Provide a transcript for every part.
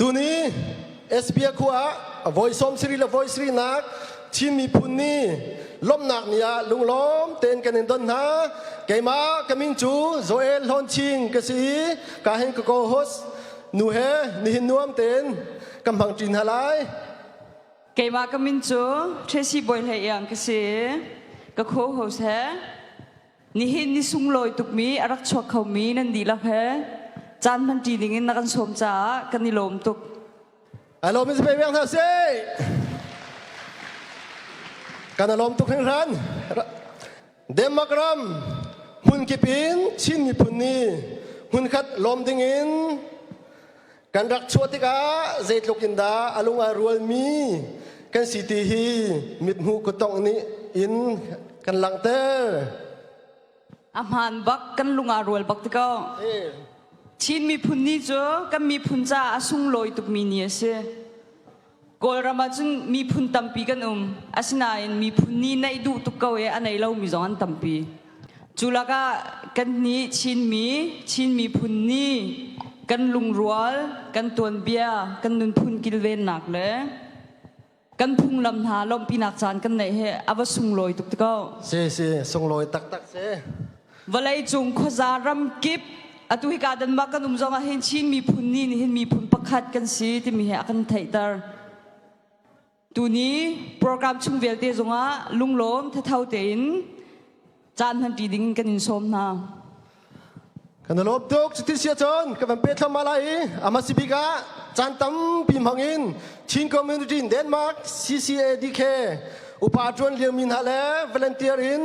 Tuni Esbia khua ah voi sawm siri le voi siri nak Chin miphun ni lawmhnak ni ah lunglawm tein kan in don hna. Keimah ka min cu Joel Hlawn Ching ka si i ka hin ka co-host nu he nihin nuam tein ka hmang ṭi hna lai. Keimah ka min cu Tracy Bawi Hlei Iang ka si i ka co-host he nihin ni sunglawi tukmi a rak chuak khomi nan dihlak he caan hmanṭi dingin na kan sawm caah kan i lawm tuk. A lawm in pe beng hna sih. Kan a lawm tuk hringhran. Denmark ram hmunkip in Chin miphun nih hmunkhat lawm dingin kan rak chuah tikah zeitluk in dah a lung aa rualmi kan si ti hi mithmuh kutongh nih in kan langhter. A hmaan bak kan lung aa rual bak ti ko. Chin miphun ni cu kan miphun caah a sunglawi tukmi ni a si. Kawlram ah cun miphun tampi kan um. Asinain miphun ni neih duh tuk ko i a nei lomi zong an tampi. Cu lakah kan nih Chinmi, Chin miphun ni kan lungrual, kan tuanbia, kan nunphun kilvennak le kan phunglam hna lawmhpinak caan kan neih hi a va sunglawi tuk ti ko. Si si, sunglawi taktak si. Vawlei cung khuaza ram kip atu hika Denmark kan um zong ah hin Chin miphun ni nih hin miphun pakhat kan si timi hi a kan theihter. Tuni program chung vialte zongah lunglawm thatho tein caan hmanṭi ding kan in sawm hna. Kan i lawm tuk. Cuti si ahcun ka van pe thluahmah lai i a hmasa bik ah caan tampi hmang in Chin Community in Denmark CCADK upa ṭuan liomi hna le volunteer in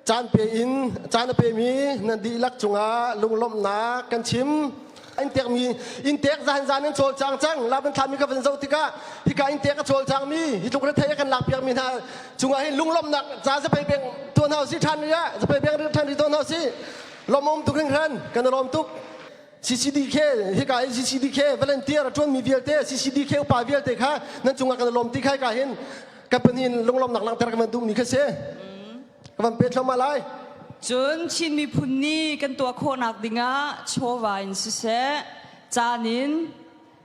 caan pe in caan a pemi nan dihlak cungah lunglawmhnak kan chim. In tekmi in tek zan zan in cawlcang cang la ban thlami ka van zoh tikah hika in tek a cawlcang mi hi tluk rethei kan lak piak mi hna cungah hin lunglawmhnak ca zapei beng tuan hau si than ri ah zapei beng ri than ri tuan hau si lawmawm tuk hringhran kan lawm tuk. CCDK hika i CCDK volunteer a ṭuanmi vialte, CCDK upa vialte kha nan cungah kan lawm ti kha hika hin ka panin lunglawmnak langhter ka van duhmi kha si. Ka van pe thluahmah lai. Cun Chin miphun nih kan tuah khawhnak dingah chawva in siseh, caan in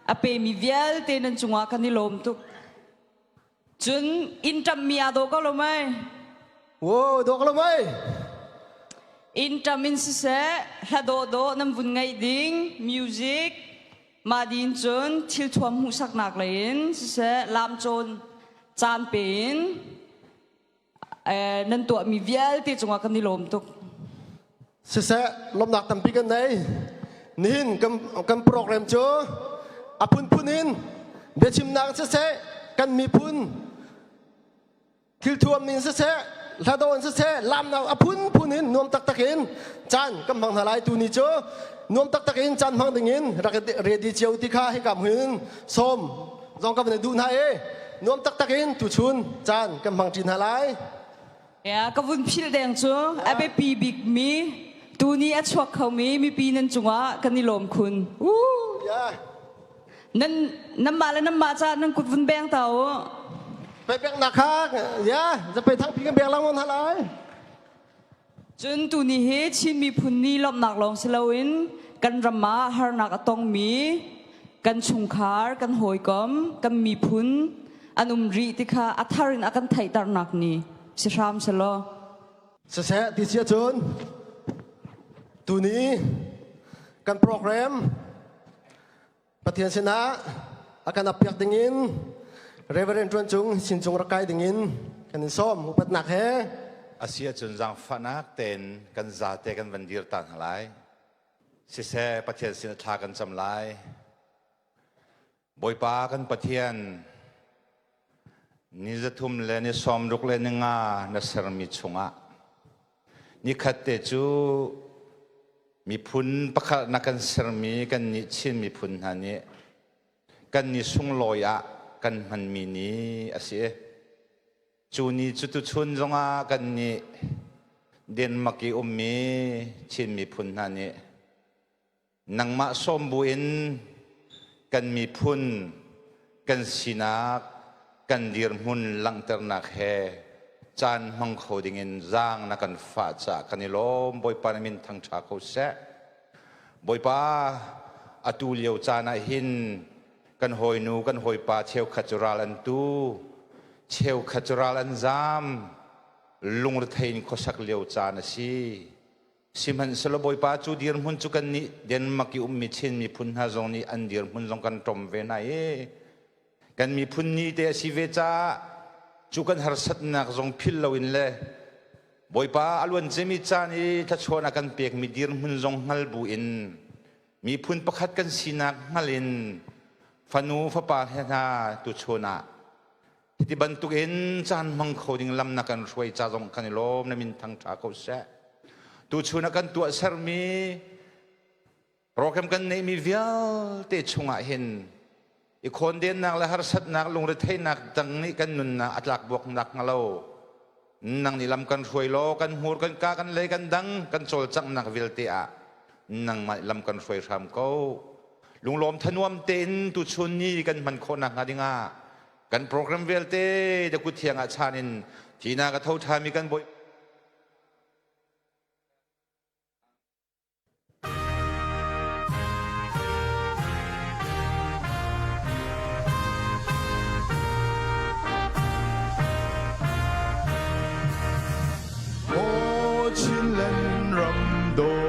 a pemi vialte nan cungah kan i lawm tuk. Cun inn ṭamhmi aa dawh ko lo mei? Wo, dawh ko lo mei? Inn ṭam in siseh, hla dawhdawh nan vun ngaih ding, music, mah din cun thilthuam hmuhsaknak lei in siseh, lamcawn caan pe in nan tuahmi vialte cungah kan i lawm tuk. Siseh, lawmhnak tampi kan nei. Nihin kan program cu a phunphun in biachimnak siseh, kan miphun thilthuam in siseh, hlado in siseh, lamnak a phunphun in nuam taktak in caan kan hmang hna lai. Tu ni cu nuam taktak in caan hmang ding in rak ready cio ti kha hika hmun sawm zong ka van i duh hna i nuam taktak in tuchun caan kan hmang ṭi hna lai. Ya, ka vun philh deng cu a biapi bikmi tuni a chuak khomi mipi nan cungah kan i lawm khun. Yeah. Nan nanmah le nanmah ca nan kut vun beng ta u. Pe beng nak kha ya zape thang pi kan beng lang hna lai. Cun tuni hi Chin miphun ni lawmhnak lawng si loin kan ram ah harnak a tongmi kan chungkhar, kan hawikom, kan miphun an um rih ti kha a thar in a kan theihternak ni si hram selaw. Siseh ti si ahcun tuni kan program Pathian sinah a kan appiak dingin Reverend Tuan Cung sin cung rak kai dingin kan in sawm upatnak he. A si ahcun zaangfahnak tein kan zate kan van dir ta hna lai. Siseh, Pathian sin thla kan cam lai. Bawipa kan Pathian, ni 3 le ni 65 na sermi chungah nikhat te cu miphun pakhat na kan sermi kan nih Chin miphun hna nih kan ni sunglawi ah kan hmanmi ni a si. Cu ni cu tuchun zongah kan nih Denmark i ummi Chin miphun hna nih nangmah sawm buin kan miphun kan sinak kan dirhmun langhternak he caan hmang kho dingin zaang na kan fah caah kan i lawm. Bawipa na min thangṭha ko seh. Bawipa, atu lio caan ah hin. Kan hawinu kan hawipa cheukhat cu ral an tu, cheukhat cu ral an zam. Lungrethei in khuasak lio caan a si. Sihmanhsehlaw Bawipa cu dirhmun cu kannih Denmark i ummi Chin miphun hna zong nih an dirhmun zong kan ṭom ve hna i kan miphun ni te a si ve caah cu kan harsatnak zong philh loin le Bawipa a luan ciami caan i thluachuah a kan pekmi dirhmun zong hngal bu in miphun pakhat kan sinak hngal in fanu fapa he hna tuchun ah Hiti bantukin caan hmang kho ding lam na kan hruai ca zong kan i lawm, na min thang ṭha ko seh. Tuchun ah kan tuahsermi program kan neihmi vialte chungah hin i khawndennak le harsatnak lungretheihnak dang nih kan nunnak a tlakbuaknak hnga lo nang nih lam kan hruai law kan hmur kan ka kan lei kan dang kan cawlcanghnak vialte ah nangmah lam kan hruai hram ko. Lunglawm thanuam tein tuchun ni kan hman khawhnak hnga dingah kan program vialte na kut thiang ah chan in thihnak a tho ṭhami kan bawi. Maw Chinland ram daw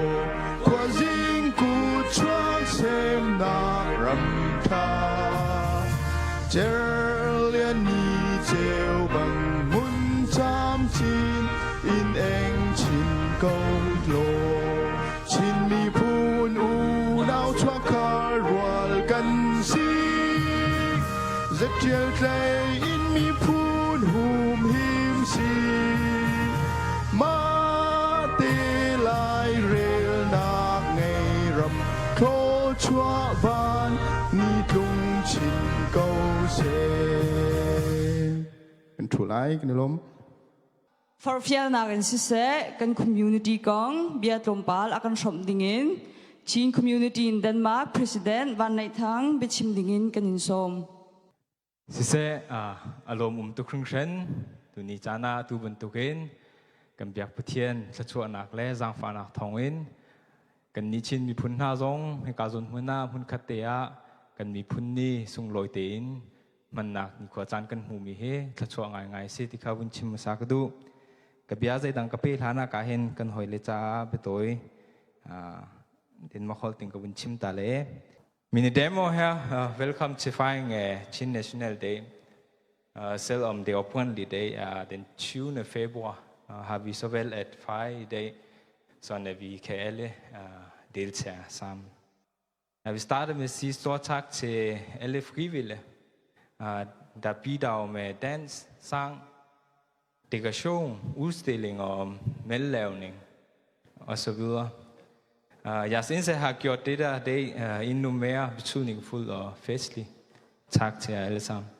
khuazing ku chuak semnak ram tha Cerlian ni ceu bang mun camcin in eng chin ko law. Chin miphun unau chuakhar rual kan si. Zetial tlei in miphun humhim si. Mate lai relnak ngei ram thluachuah van ni tlung chin ko seh. Kan thu lai kan i lawm. Forhfialnak in siseh, kan community kong bia tlawmpal a kan hrawmh dingin Chin Community in Denmark President Van Neih Thang biachim dingin kan in sawm. Siseh, a lawm um tuk hringhran. Tuni caan ah tu bantukin kan biak Pathian thluachuahnak le zaangfahnak thawngin kan nih Chin miphun hna zong hika zawn hmun ah hmunkhat te ah kan miphun ni sunglawi tein hmannak nikhua caan kan hmumi hi thluachuah ngaingai si ti kha vun chim hmasa ka duh. Ka bia zeidang ka pe hlan ah ka hin kan hawile caah biatawi din makhol ting ka vun chim ta le. Mine demo her, velkommen til fejring af Chin National Day. Selvom det oprindelige dag er den 20. februar, har vi så valgt at fejre i dag, sådan at vi kan alle deltage sammen. Jeg vil starte med at sige stor tak til alle frivillige, der bidrager med dans, sang, dekoration, udstilling og madlavning og så videre. Jeres indsats har gjort det der dag endnu mere betydningsfuld og festlig. Tak til jer alle sammen.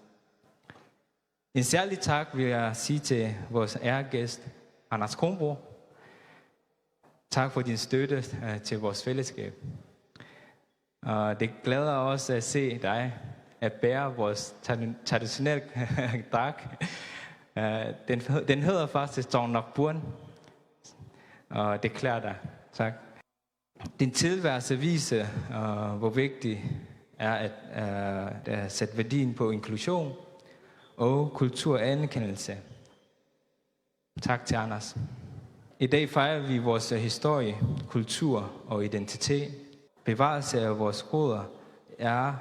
En særlig tak vil jeg sige til vores æregæst, Anders Kronborg. Tak for din støtte til vores fællesskab. Det glæder os at se dig at bære vores traditionelle dragt. Den hedder faktisk Nok Burn, og det klæder dig. Tak. Din tilværelse viser, hvor vigtigt er at sætte værdien på inklusion og kulturanerkendelse. Tak til Anders. I dag fejrer vi vores historie, kultur og identitet. Bevarelse af vores rødder er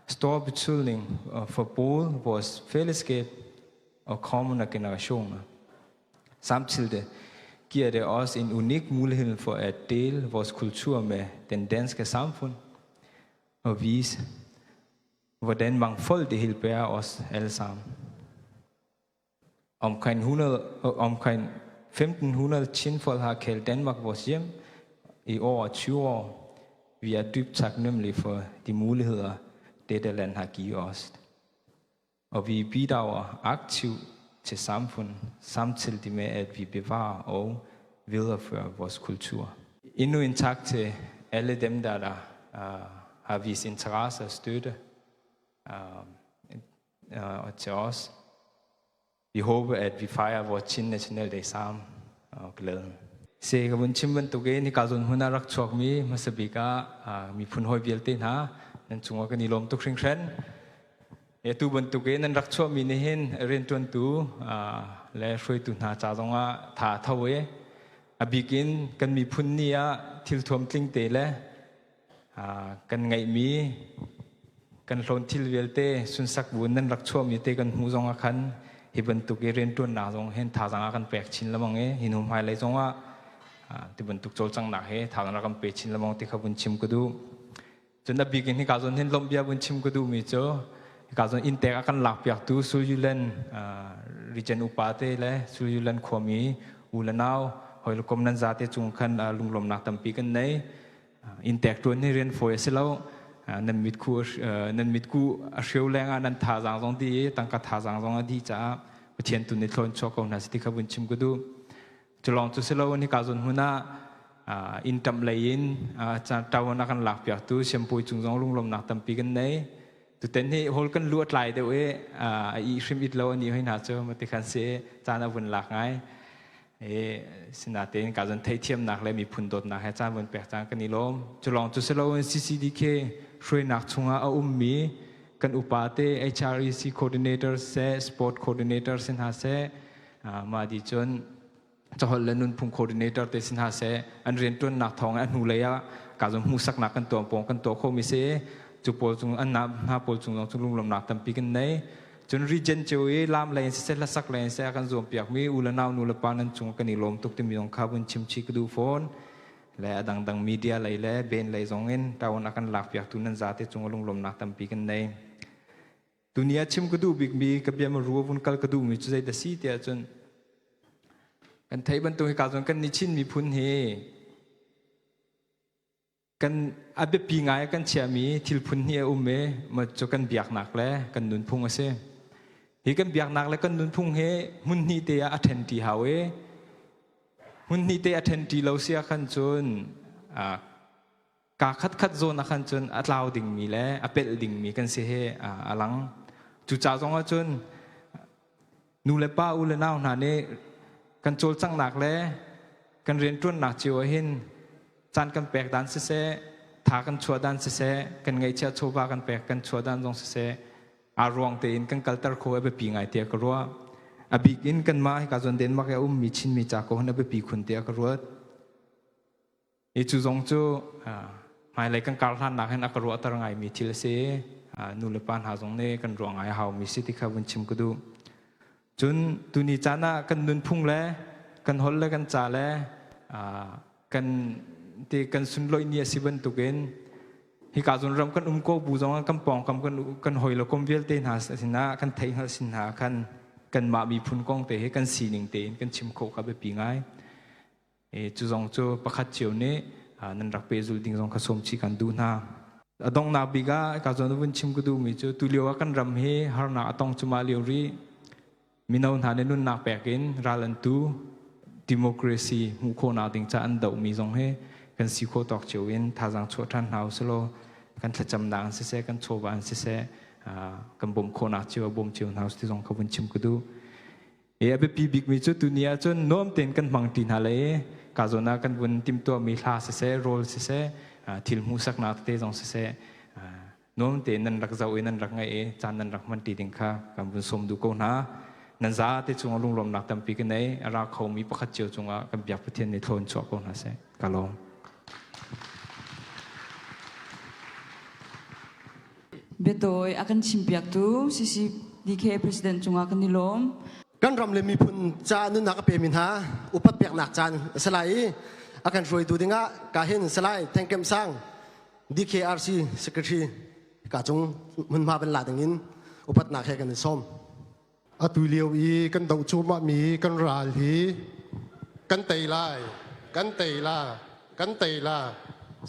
stor betydning for både vores fællesskab og kommende generationer. Samtidig giver det os en unik mulighed for at dele vores kultur med den danske samfund og vise, hvordan mangfoldighed bærer os alle sammen. Omkring 100, omkring 1500 chinfolk har kaldt Danmark vores hjem i over 20 år. Vi er dybt taknemmelige for de muligheder, dette land har givet os. Og vi bidrager aktivt til samfundet, samtidig med, at vi bevarer og viderefører vores kultur. Endnu en tak til alle dem, der har vist interesse og støtte og til os. Vi håber, at vi fejrer vores Chin Nationaldag sammen og glæden. Se ka vun chim bantukin hika zawn hmun ah rak chuakmi hmasa bik ah miphun hawi vialte hna Nan cungah kan i lawm tuk hringhran. Atu bantuk in nan rak chuahmi nih hin rianṭuantu le hruaitu hna ca zongah tha a tho i a bik in kan miphun ni ah thilthuam tling te le kan ngeihmi kan hlawn thil vialte sunsak bu nan rak chuahmi te kan hmuh zong ah khan hi bantuk i rianṭuannak zong hin thazaang a kan pek chin lengmang i hi hnu hmailei zongah ti bantuk cawlcanghnak he thazaang rak kan pe chin lengmang ti kha vun chim ka duh. Cun a bik in hika zawn hin lawmhbia vun chim ka duhmi cu hika zawn inntek a kan lakpiaktu Suryulen region upa te le Suryulen khuami u le nau hawi le kom nan zate cung khan lunglawmnak tampi kan nei. Inntek ṭuan hi rian fawi a si lo. Nan mitku nan mitku a hreu leng ah nan thazaang zong di i tangka thazaang zong a dih caah Pathian tu nih thlawn chuak ko hna si ti kha vun chim ka duh. Culawng cu si loin hika zawn hmun ah inn ṭamh lei in ṭawan a kan lakpiaktu Siampui cung zong lunglawmnak tampi kan nei. Tuten hi hall kan lu a tlai deuh i a ih hrim it lo ani hoi hna cu mati khan si caan a vun lak ngai. E sinatein ka zon theihthiamnak le miphun dawtnak he caan vun pek cang kan i lawm. Culawng cu si loin CCDK hruainak chungah a ummi kan upa te HREC coordinator seh sport coordinator si hna seh Mah di cun caholh le nunphung coordinator te si hna seh an rianṭuannak thawng in a hnulei ah ka zong hmuhsaknak kan tuah pawng kan tuah khomi si cu pawl cung an hna pawl cung zong cu lunglawmhnak tampi kan nei. Cun region cio i lam lei in siseh hlasak lei in siseh a kan zuampiakmi u le nau nu le pa nan cung kan i lawm tuk timi zong kha vun chim chih ka duh fawn. Le a dangdang media lei le band lei zong in ṭawan a kan lakpiaktu nan zate cung lunglawmhnak tampi kan nei. Tuni ah chim ka duh bikmi ka bia ru vun kal ka duhmi cu zei dah si tiah cun kan theih bantuk hika cun kan ni Chin miphun hi kan a biapi ngai kan chiahmi thil phun hnih a um i ma cu kan biaknak le kan nunphung a si. Hi kan biaknak le kan nunphung hi hmun hnih te ah a ṭhen ṭi hau i hmun hnih te a ṭhen ṭi lo si ah khan cun Kaa khatkhat zawn ah khan cun a tlau dingmi le a pelh dingmi kan si hi a lang. Cucaah zong ah cun nu le pa u le nau hna nih kan cawlcanghnak le kan rianṭuannak cio ah hin caan kan pek dan siseh, tha kan chuah dan siseh, kan ngeihchiah chawva kan pek kan chuah dan zong siseh, aa ruang tein kan kalter kho a biapi ngai tiah ka ruah. A bik in kanmah hika zawn Denmark i a ummi Chinmi ca ko hin a biapi khun tiah ka ruat. I cu zong cu hmailei kan kar hlannak hin a ka ruahter ngaimi thil a si. Nu le pa hna zong nih kan ruah ngai a haumi si ti kha vun chim ka duh. Cun tuni caan ah kan nunphung le kan holh le kan ca le kan ti kan sunlawih ni a si bantukin hika zon ram kan um ko bu zong ah kan pawngkam kan kan hoi le kom vialte hna sinah kan theih hngalh sin hna khan kanmah miphun kong te hi kan sining tein kan chim khawh kha biapi ngai. Cu zong cu pakhat cio nih nan rak pehzulh ding zong kha sawm chih kan duh hna. A donghnak bik ah ka zawn vun chim ka duhmi cu tulio ah kan ram hi harnak a tong cuma lio rih. Mino hna nih nunnak pek in ral an tu democracy hmuh khawhnak ding ca an dohmi zong hi kan si khawh tawk cio in thazaang chuah ṭhan hna usalaw kan thlacamnak an siseh kan chawva an siseh kan bawmh khawhnak cio ah bawm cio hna usih ti zong kha vun chim ka duh. I a biapi bikmi cu tuni ahcun nuam tein kan hmang ṭi hna lai i ka zawn ah kan vun timhtuahmi hla siseh, rawl siseh, thil hmuhsaknak tete zong siseh, nuam tein nan rak zoh i nan rak ngaih i caan nan rak hman ṭi ding kha kan vun sawm duh ko hna. Nan zate cungah lunglawmnak tampi ka nei. A ra khomi pakhat cio cungah kan biak Pathian nih thlawn chuah ko hna seh. Ka lawm. Biatawi a kan chimpiaktu CCDK President cungah kan i lawm. Kan ram le miphun ca nunnak a pemi hna upat peknak caan a si lai i a kan hruaitu dingah ka hin Salai Thengkem Sang DKRC Secretary ka cung hmunhma van la dingin upatnak he kan in sawm. Atu lio i kan doh cuahmahmi kan ral hi kan tei lai, kan tei la, kan tei la.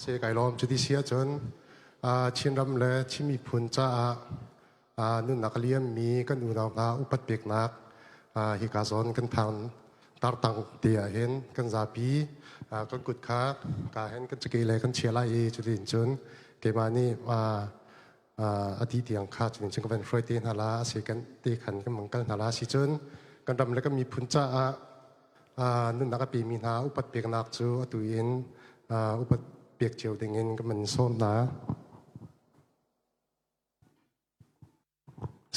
Se kai lawm cuti si ahcun Chinram le Chin miphun caah nunnak a liammi kan unau hna upat peknak hika zawn kan thang tartang te ah hin kan zapi kan kut kha ka hin kan cakei le kan chia lai i cuti cun keimah nih a ti tiang kha cun cun ka van hruai te hna la a si kan te khan kan mang kal hna la si cun kan ram le kan miphun caah nunnak a pemi hna upat peknak cu atu in upat pek cio ding in kan man sawm hna.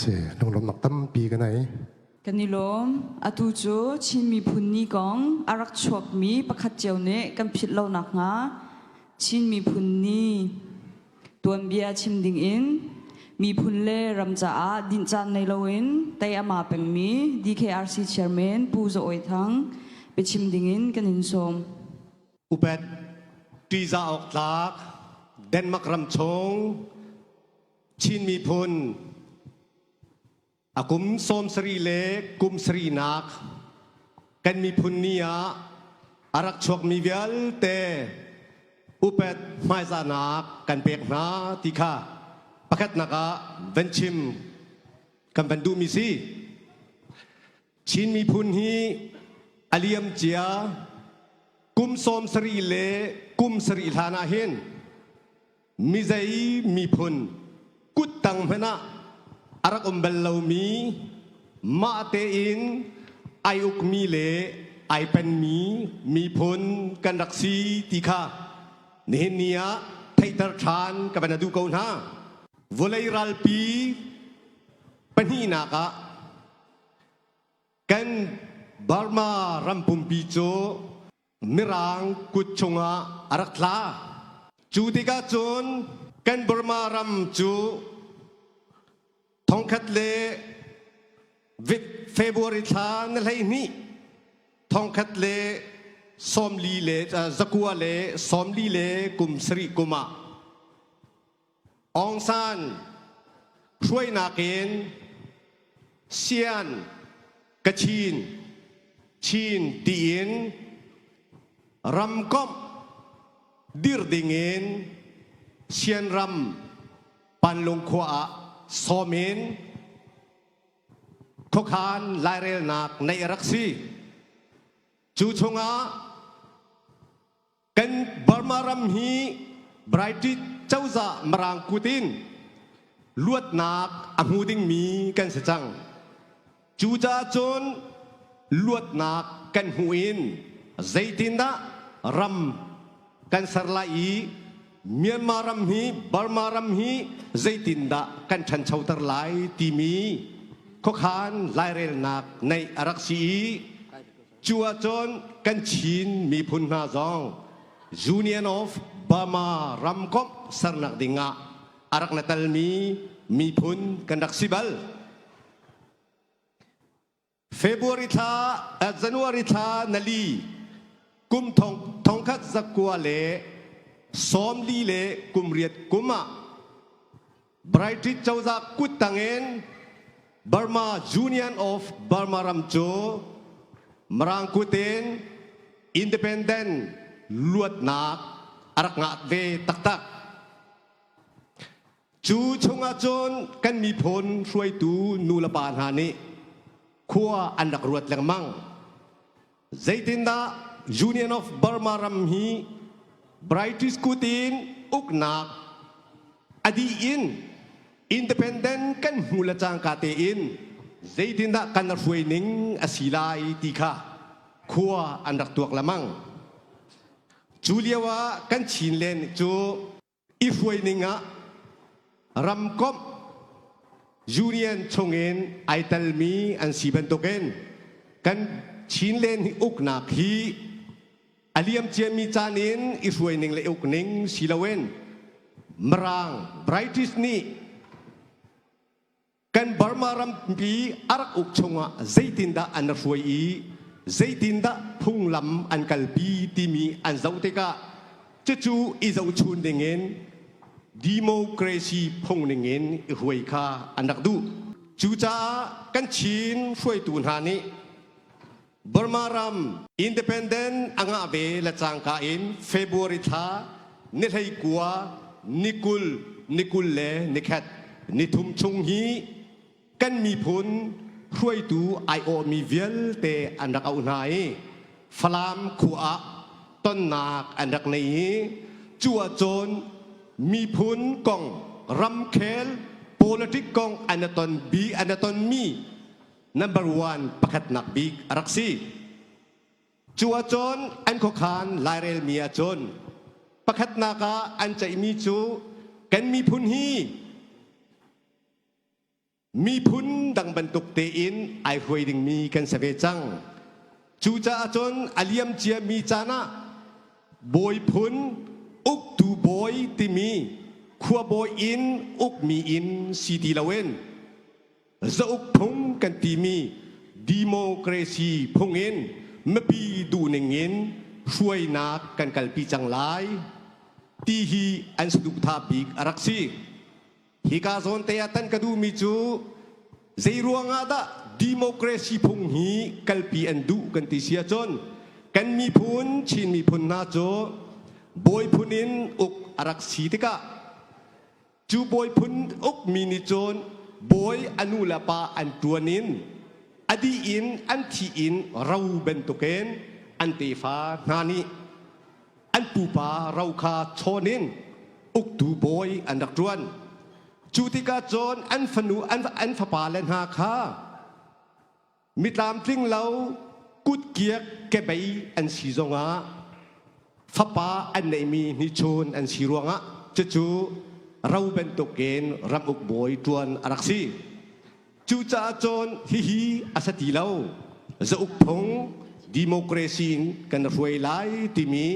Si lunglawmnak tampi ka nei. Kan i lawm. Atu cu Chin miphun ni kong a rak chuakmi pakhat cio nih kan philh lo nakhnga Chin miphun ni tuanbia chim dingin miphun le ram caah dinh caan nei loin tei a ma pengmi DKRC Chairman Pu Za Awi Thang biachim dingin kan in sawm. Upat ṭihzah awk tlak Denmark ram chung Chin miphun a kum 70 le kum sarihnak kan miphun ni ah a rak chuakmi vialte upat hmaizahnak kan pek hna ti kha pakhatnak ah van chim kan van duhmi si. Chin miphun hi a liam cia kum 70 le kum sarih hlan ah hin mizei miphun kuttang hmanh ah a rak um bal lomi mah tein ai ukmi le ai penmi miphun kan rak si ti kha nihin ni ah theihter ṭhan ka van a duh ko hna. Vawlei ralpi pahnihnak ah kan Burma ram pumpi cu Mirang kut chungah a rak tla. Cu tikah cun kan Burma ram cu thongkhat le February thla na 12 1140 le zakua le 40 le kum sarih kum ah Aung San hruainak in Sian, Kachin, Chin tiin ramkomh dir dingin Sian ram Panlung khua ah sawm in khuakhan lairelnak neih a rak si. Cu chungah Kan Burma ram hi British cozah Mirang kut in luatnak a hmu dingmi kan si cang. Cucaah cun luatnak kan hmuh in zeitindah ram kan ser lai i Myanmar ram hi Burma ram hi zeitindah kan ṭhanchoter lai timi khuakhan lairelnak neih a rak si i Cu ahcun kan Chin miphun hna zong Union of Burma ramkomh sernak dingah a rak na telmi miphun kan rak si bal. February thla, January thla nali kum thong, thongkhat zakua le 40 le kum riat kum ah British cozah kuttang in Burma Union of Burma ram cu Mirang kut in independent luatnak a rak ngah ve taktak. Cu chungah cun kan miphun hruaitu nu le pa hna nih khua an rak ruat lengmang. Zeitindah Union of Burma ram hi British kut in uknak a dih in independent kan hmu le cangka tein zeitindah kan hruai ning a si lai ti kha khua an rak tuak lemang. Cu lio ah kan Chinland cu i hruai ning ah ramkomh union chungin ai telmi an si bantukin kan Chinland hi uknak hi a liam ciami caan in i hruai ning le uk ning si loin Mirang British nih Kan Burma rampi a rak uk chungah zeitindah an hruai i zeitindah phunglam an kalpi timi an zoh tikah cucu i zohchun dingin democracy phung ningin i hruai kha an rak duh. Cucaah kan Chin hruaitu hna nih Burma ram independent a ngah ve le cangka in February thla ni 19 ni 20 ni 20 le nikhat nithum chung hi kan miphun hruaitu aiawhmi vialte an rak auh hna i Falam khua ah tonnak an rak nei i cu ahcun miphun kong ramkhel politic kong an ton bi an tonmi number one pakhatnak bik a rak si. Cu ahcun an khuakhan lairelmi ahcun pakhatnak ah an ceihmi cu kan miphun hi Miphun dang bantuk tein ai hruai dingmi kan si ve cang. Cucaah cun a liam ciami caan ah bawi phun uktu bawi timi khuabawi in ukmi in si ti loin zauk phung kan timi democracy phung in mipi duhning in hruainak kan kalpi cang lai ti hi an saduhthah bik a rak si. Hika zawn te ah tan ka duhmi cu zei ruangah dah democracy phung hi kalpi an duh kan ti si ahcun kan miphun Chin miphun hna cu bawi phun in uk a rak si tikah cu bawi phun ukmi nih cun bawi a nu le pa an ṭuan in a dih in an thih in ro bantukin an tefa hna nih an pupa ro kha chawn in uktu bawi an rak ṭuan. Cu tikah cun an fanu an fapa le hna kha mitlamtling lo kutkiak kebei an si zongah fapa an neihmi hnichun an si ruangah cucu ro bantukin ramuk bawi ṭuan a rak si. Cucaah cun hihi a si ti lo. Zauk phung democracy in kan hruai lai timi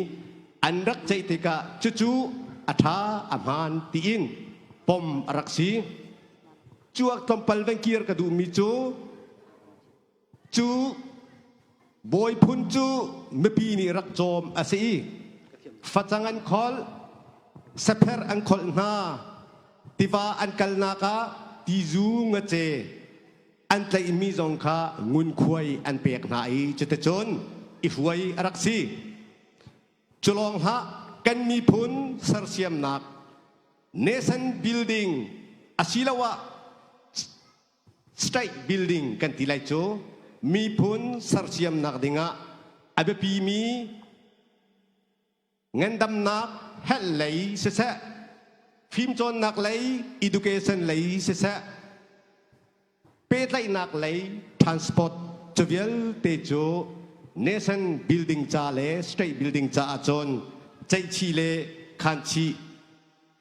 an rak ceih tikah cucu a ṭha a hmaan tiin pom a rak si. Cuak tlawmpal van kir ka duhmi cu cu bawi phun cu mipi nih rak cawm a si i facang an kholh, sapher an kholh hna, tiva an kalnak ah tizu ngace an tlaihmi zong kha ngunkhuai an pek hna i cuticun i hruai a rak si. Cu lawng hlah kan miphun sersiamnak nation building asiloah state building kan ti lai cu miphun sersiamnak dingah a biapimi ngandamnak health lei siseh fimcawnnak lei education lei siseh pehtlaihnak lei transport cu vialte cu nation building ca le state building caah cun ceihchih le khanchih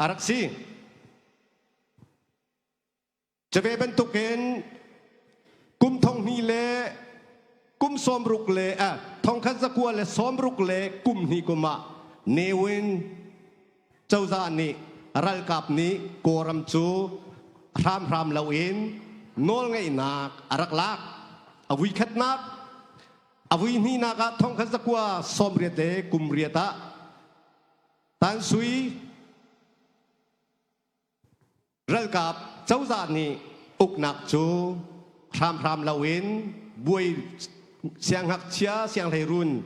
a rak si. Cu ve bantukin kum 2000 le kum 60 le 1960 le kum hnih kum ah Ne Win cozah nih ralkap nih Kawlram cu hramhram loin nawlngeihnak a rak lak. A vuikhatnak, a vuihnihnak ah 1998 le kum riat ah Tan Sui Ralkap cozah nih uknak cu hramhram loin buai siangngakchia sianghleirun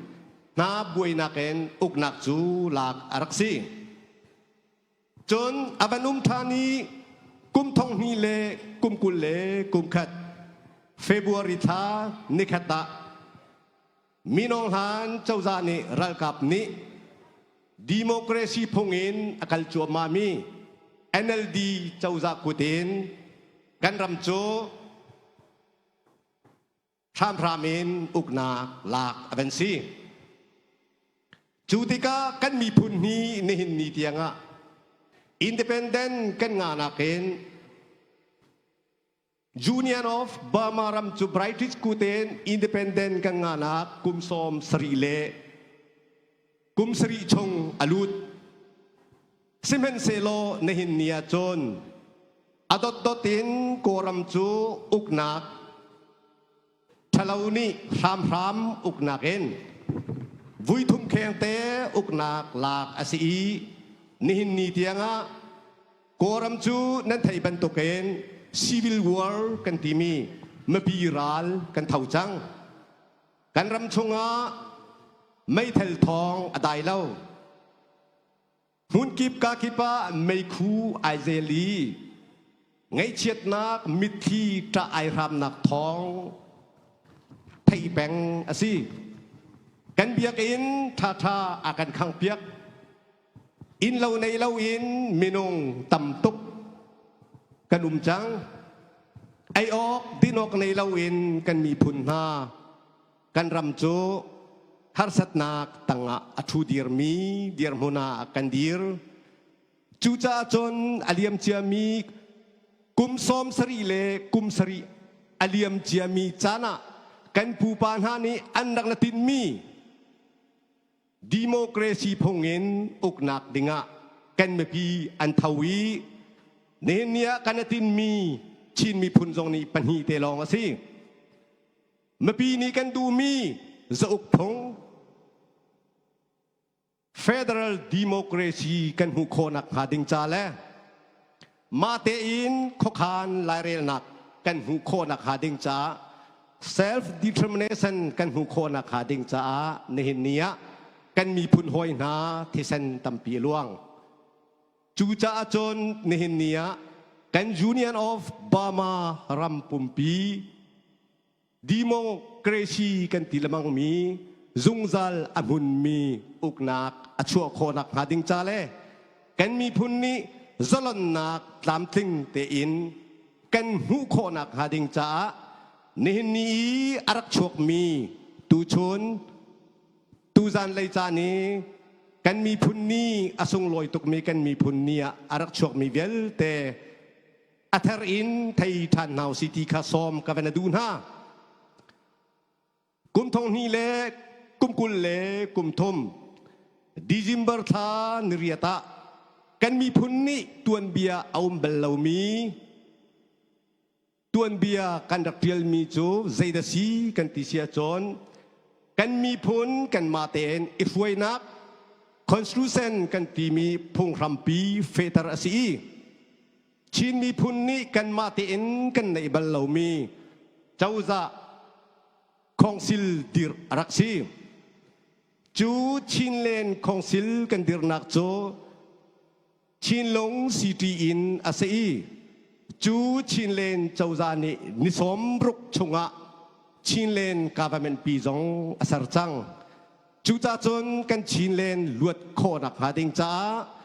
hna buainak in uknak cu lak a rak si. Cun a van um ṭhan i kum 2000 le kum 20 le kum khat February thla nikhat ah Minong hlan cozah nih ralkap nih democracy phung in a kal cuahmahmi NLD cozah kut in kan ram cu hramhram in uknak lak a van si. Cu tikah kan miphun hi nihin ni tiangah independent kan ngahnak in Union of Burma ram cu British kut in independent kan ngahnak kum 70 le kum sarih chung a lut. Sihmanhsehlaw nihin ni ah cun a dotdot in Kawlram cu uknak ṭhalo nih hramhram uknak in vuithum khengte uknak lak a si i nihin ni tiangah Kawlram cu nan theih bantukin civil war kan timi mipi ral kan tho cang. Kan ram chungah meithal thawng a dai lo. Hmunkip kakip ah meikhu ai zel i ngaihchiatnak mitthli ṭah ai hramnak thawng theih peng a si. Kan biakinn ṭhaṭha a kan khangpiak. Inn lo nei loin minung tam tuk kan um cang. Ei awk din awk nei loin kan miphun hna kan ram cu harsatnak tangah a ṭhu dirmi dirhmun ah kan dir. Cucaah cun a liam ciami Kum 70 le kum sarih a liam ciami caan ah kan pupa hna nih an rak na tinhmi democracy phung in uknak dingah kan mipi an tho i nihin ni ah kan tinmi Chin miphun zong nih pahnih te lawng a si. Mipi nih kan duhmi zauk phung federal democracy kan hmuh khawhnak hnga ding ca le mah tein khuakhan lairelnak kan hmuh khawhnak hnga ding caah self determination kan hmuh khawhnak hnga ding caah nihin ni ah kan miphun hawi hna thisen tampi a luang. Cucaah cun nihin ni ah kan Union of Burma ram pumpi democracy kan ti lemang mi zungzal a hmunmi uknak a chuah khawhnak hnga ding ca le kan miphun nih zalonnak tlamtling tein kan hmuh khawhnak hnga ding caah nihin ni i a rak chuakmi tuchun tuzan lei caan i kan miphun ni a sunglawi tukmi kan miphun ni ah a rak chuakmi vialte a ther in thei ṭhan hna usih ti kha sawm ka van a duh hna. Kum thong hnih le kum 20 le kum thum December thla niriat ah kan miphun nih tuanbia a um bal lomi tuanbia kan rak ṭialmi cu zeidah si kan ti si ahcun kan miphun kanmah tein i hruainak constitution kan timi phunghrampi fehter a si i Chin miphun nih kanmah tein kan neih bal lomi cozah khongsil dirh a rak si. Cu Chinland Council kan dirhnak cu Chinlung City in a si i cu Chinland cozah nih ni 60 chungah Chinland government pi zong a ser cang. Cucacun kan Chinland luat khawhnak hnga ding caah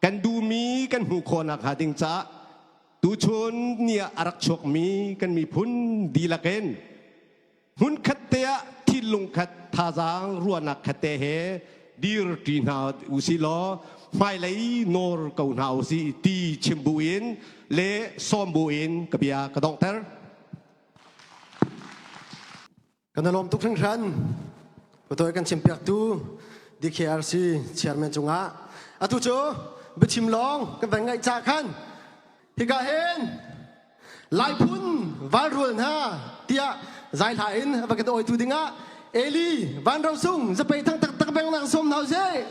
kan duhmi kan hmuh khawhnak hnga ding caah tuchun ni ah a rak chuakmi kan miphun dihlak in hmunkhat te ah thinlung khat thazaang ruahnak khat te he dir ṭi hna usih law hmailei nawr ko hna usih ti chim bu in le sawm bu in ka bia ka donghter. Kan i lawm tuk hringhran. Patoi kan chimpiaktu DKRC chairman cungah atu cu biachim lawng kan van ngaih ca khan hika hin Laiphun valrual hna tiah zai hla in va kan awitu dingah Eli Van Ro Sung zapei thang tak tak beng nak som hna usih.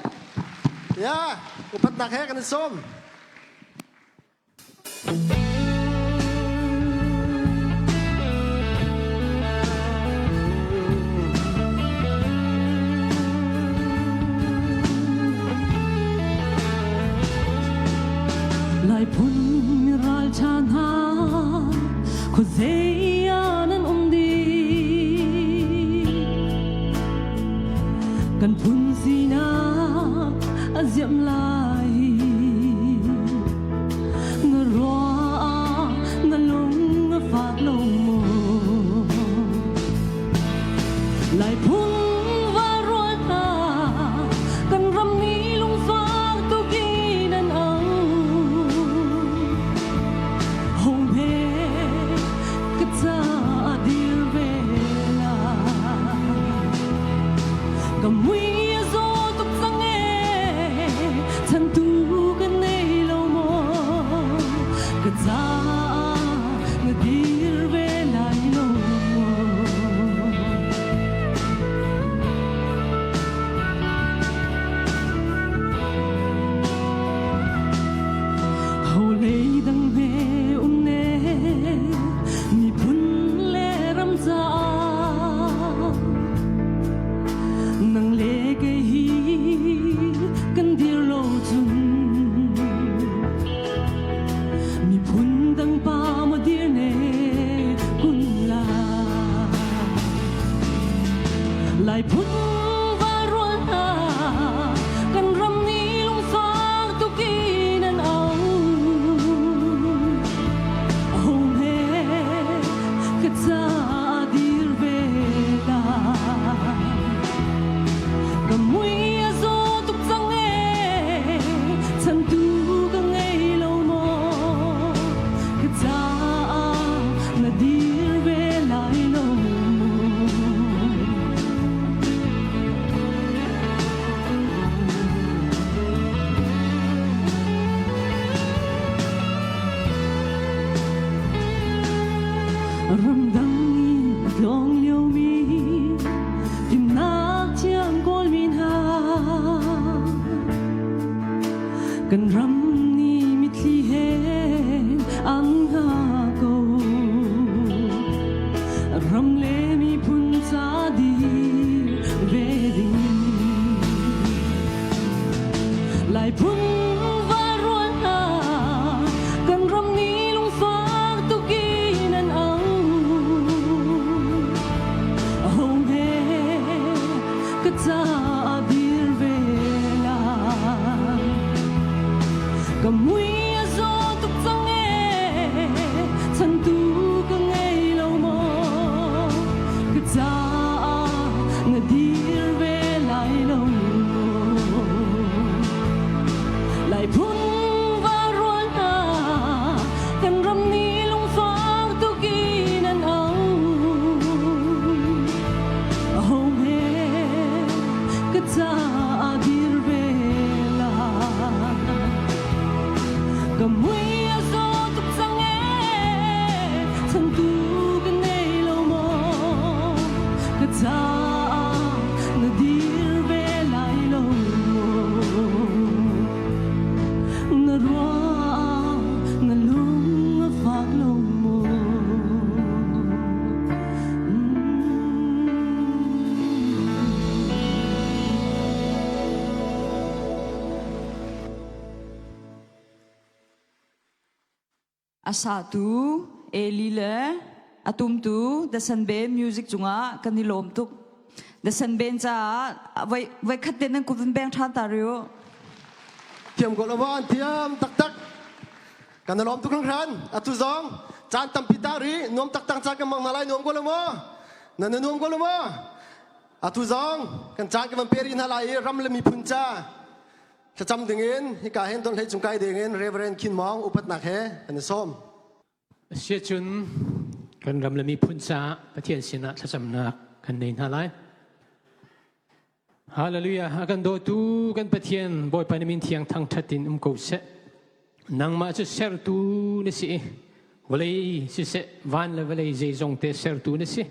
Ya, upatnak he kan i sawm. Laiphun mi ralṭha hna khuazei ah nan um dih kan phun sinak a ziam lai Na ruah na lung a fak lo maw Lai phung va rual hna kan ram nih lungfak tukin an au Hong he Ramdang i tlawng liomi fimnak thiam Kawlmi hna kan ram nih mitthli he an hngak ko. Ram le miphun ca dir ve ding Lai phun valrual hna kan ram nih lungfak tukin an au. Aho he ka caah dir ve lai. Ka mui a zaw tuk cang ee, chantu ka ngei lo maw? Ka caah na dir ve lai lo maw? Lai phun varual hna, kan ram nih lungfak tukin an au. Aho he ka caah dir ve lai? Ka mui a zaw tuk cang ee, chantu ka nei lo maw? Ka caah na dir ve lai lo maw? Na ruah na lung a fak lo maw? A satu Eli le a tumtu The Sanbe Music cungah kan i lawm tuk. The Sanben caah voi voi khat te nan kut vun beng ṭhan ta riu. Thiam ko lo an thiam taktak. Kan i lawm tuk hringhran. Atu zong caan tampi ta ri nuam taktak caan kan hmang hna lai nuam ko lo maw? Nan i nuam ko lo maw? Atu zong kan caan kan van pe rih hna lai i ram le miphun ca thlacam dingin hika hin donhlei cung kai dingin Reverend Khin Maung upatnak he kan i sawm. Asiahcun kan ram le miphun caah Pathian sinah thlacamnak kan nei hna lai. Hallelujah. A kan dawtu kan Pathian Bawipa na min thiang thangṭhat in um ko seh. Nangmah cu sertu na si i vawlei siseh van le vawlei zeizong te sertu na si.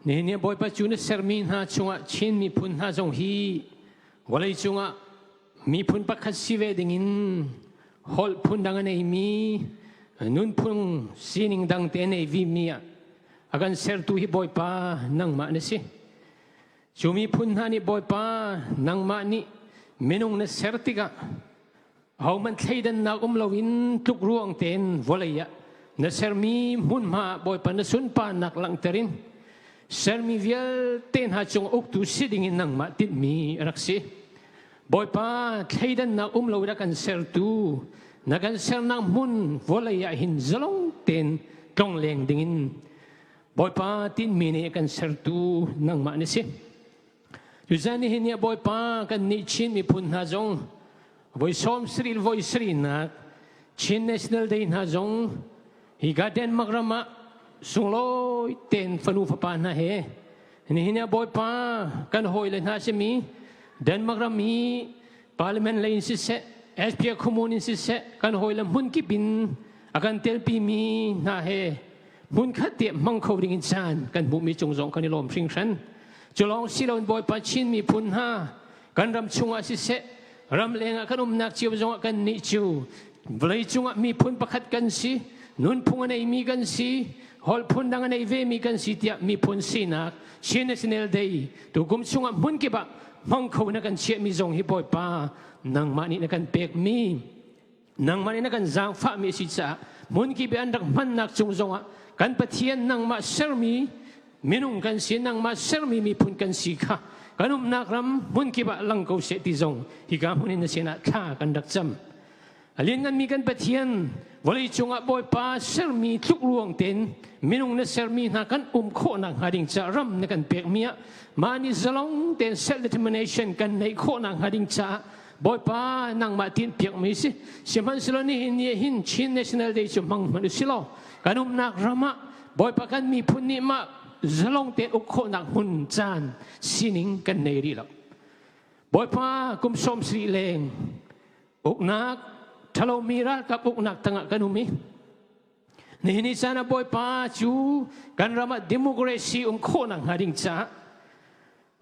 Nihin ni Bawipa cu na sermi hna chungah Chin miphun hna zong hi vawlei cungah miphun pakhat si ve dingin holh phun dang a neimi nunphung sining dang te a nei vimi ah a kan sertu hi Bawipa nangmah na si. Cu miphun hna nih Bawipa nangmah nih minung na ser tikah ahohmanh thleidannak um loin tlukruang tein vawlei ah na sermi hmunhma ah Bawipa na sunparnak langhter in sermi vialte hna cung uktu si dingin nangmah tinhmi a rak si. Bawipa thleidannak um lo na kan sertu na kan sernak hmun vawlei ah hin zalong tein tlongleng dingin Bawipa tinhmi nih kan sertu nangmah na si. Tuzan nihin ni Bawipa kan nih Chin miphun hna zong voi sawm sarih voi sarihnak Chin National Day hna zong hi ga Denmark ram ah sunglawi tein fanu fapa hna he nihin ah Bawipa kan hawile hna simi Denmark ram hi parliament lei in siseh Esbjerg Kommune in siseh kan hawile hmun kip in a kan telpimi hna he hmunkhat te hmang kho ding in caan kan hmuhmi cung zong kan i lawm hringhran. Cu lawng si loin Bawipa Chin miphun hna kan ram chungah siseh ram lengah kan umnak cio zongah kan nih cu vawlei cungah miphun pakhat kan si nunphung a neimi kan si holh phun dang a nei vemi kan si tiah miphun sinak Chin National Day tukum chungah hmun kip ah hmang kho na kan chiahmi zong hi Bawipa nangmah nih na kan pekmi Nangmah nih na kan zaangfahmi a si caah hmunkip i an rak hmannak cung zongah kan Pathian nangmah sermi minung kan si nangmah sermi miphun kan si kha kan umnak ram hmunkip ah lang ko seh ti zong hika hmun in na sinah thla kan rak cam. A liannganmi kan Pathian vawlei cungah Bawipa sermi tluk ruang tein minung na sermi hna kan um khawhnak hnga ding caah ram na kan pekmi ah mah nih zalong tein self determination kan neih khawhnak hnga ding caah Bawipa nangmah tinhpiakmi si sihmanhsehlaw nihin ni hin Chin National Day cu hmang hmanh usih law kan umnak ram ah Bawipa kan miphun nih mah zalong tein uk khawhnak hmun caan sining kan nei rih lo. Bawipa kum 70 leng uknak ṭhalomi ralkap uknak tangah kan um i. Nihin ni caan ah Bawipa cu kan ram ah democracy um khawhnak hnga ding caah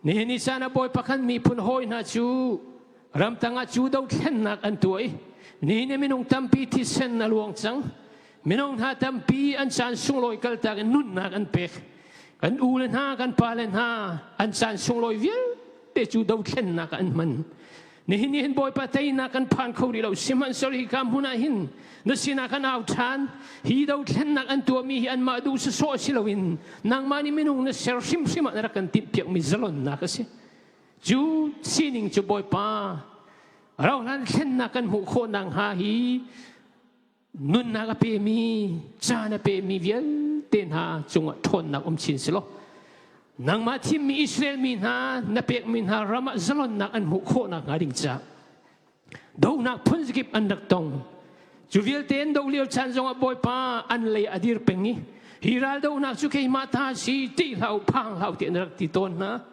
nihin ni caan ah Bawipa kan miphun hawi hna cu ramtang ah cu dothlennak an tuah i nihin ni minung tampi thisen a luang cang. Minung hna tampi an caan sunglawi kaltak in nunnak an pek. Kan u le hna, kan pa le hna an caan sunglawi vialte cu dothlennak ah an hman. Nihin ni hin Bawipa teinak kan phan kho rih lo. Sihmanhsehlaw hika hmun ah hin na sinah kan au ṭhan. Hi dothlennak an tuahmi hi anmah duh sawsawh si loin nangmah nih minung na ser hrimhrim ah na rak kan timhpiakmi zalonnak a si. Cu sining cu Bawipa rauhhlan thlennak kan hmuh khawh nakhnga hi nunnak a pemi caan a pemi vialte hna cungah ṭhawnnak um chin selaw nangmah thimmi Israel mi hna na pekmi hna ram ah zalonnak an hmuh khawh nakhnga ding caah dohnak phunzakip an rak tong. Cu vialte an doh lio caan zongah Bawipa an lei a dir peng i hi ral dohnak cu keimah ta si ṭih hlah u phang hlah u ti an rak ti tawn hna.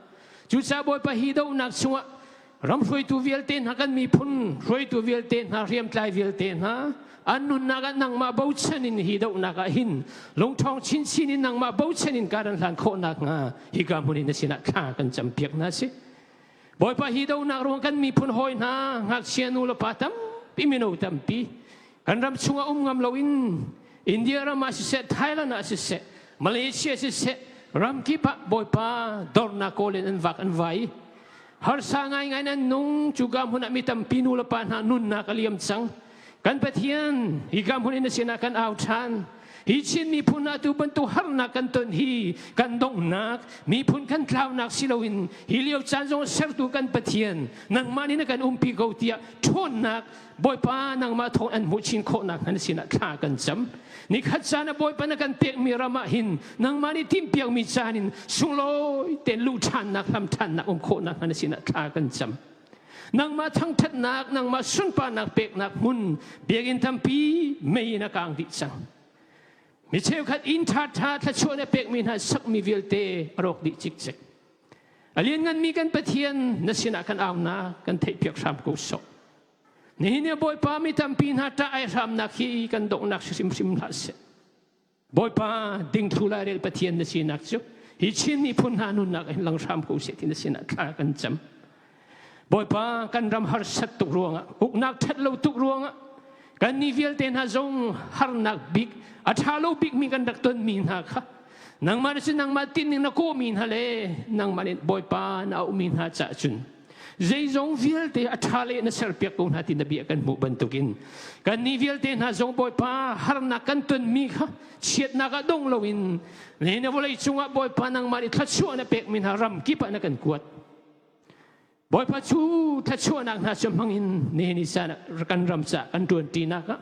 Cucaah Bawipa hi dohnak chungah ram hruaitu vialte hna, kan miphun hruaitu vialte hna, hriamtlai vialte hna an nunnak ah nangmah bochan in hi dohnak ah hin lungṭhawng chinchin in nangmah bochan in kar an hlan khawh nakhnga hika hmun in na sinah thla kan campiak hna si. Bawipa, hi dohnak ruang kan miphun hawi hna ngakchia nu le pa tampi, mino tampi kan ram chungah um ngam loin India ram ah siseh, Thailand ah siseh, Malaysia siseh, ram kip ah Bawipa dornak kawl in an vak an vai. Harsa ngaingai nan nung. Cuka hmun ah mi tampi nu le pa hna nunnak a liam cang. Kan Pathian, hika hmun in na sinah kan au ṭhan. Hi Chin miphun ah tu bantuk harnak kan ton hi kan donghnak, miphun kan tlaunak si loin hi lio caan zong sertu kan Pathian nangmah nih na kan umpi ko tiah ṭhawnnak Bawipa nangmah thawng an hmuh chin khawh nakhnga na sinah thla kan cam. Nikhat caan ah Bawipa na kan pekmi ram ah hin nangmah nih timhpiakmi caan in sunglawi tein luh ṭhannak hlam ṭhannak um khawh nakhnga na sinah thla kan cam. Nangmah thangṭhatnak, nangmah sunparnak peknak hmun biakinn tampi mei in a kaang dih cang. Mi cheukhat inn ṭhaṭha thluachuah na pekmi hna sakmi vialte a rawk dih cikcek. A liannganmi kan Pathian, na sinah kan aunak kan theihpiak hram ko sawh. Nihin ni Bawipa, mi tampi hna ṭah ai hramnak hi kan donghnak si hrimhrim hlah seh. Bawipa, dingthlu lairel Pathian na sinak cu hi Chin miphun hna nunnak in lang hram ko seh ti na sinah thla kan cam. Bawipa, kan ram harsat tuk ruangah, uknak ṭhat lo tuk ruangah kan ni vialte hna zong harnak bik, a ṭha lo bikmi kan rak tonmi hna kha nangmah na si nangmah tinning na kawhmi hna le nangmah nih Bawipa na auhmi hna caah cun zeizong vialte a ṭha le na serpiak ko hna ti na bia kan hmuh bantukin kan ni vialte hna zong Bawipa harnak kan tonmi kha chiatnak ah dong loin nihin vawlei cungah Bawipa nangmah nih thluachuah na pekmi hna ram kip ah na kan kuat. Bawipa, cu thluachuahnak hna cu hmangin nihin ni caan ah kan ram ca kan ṭuanṭinak ah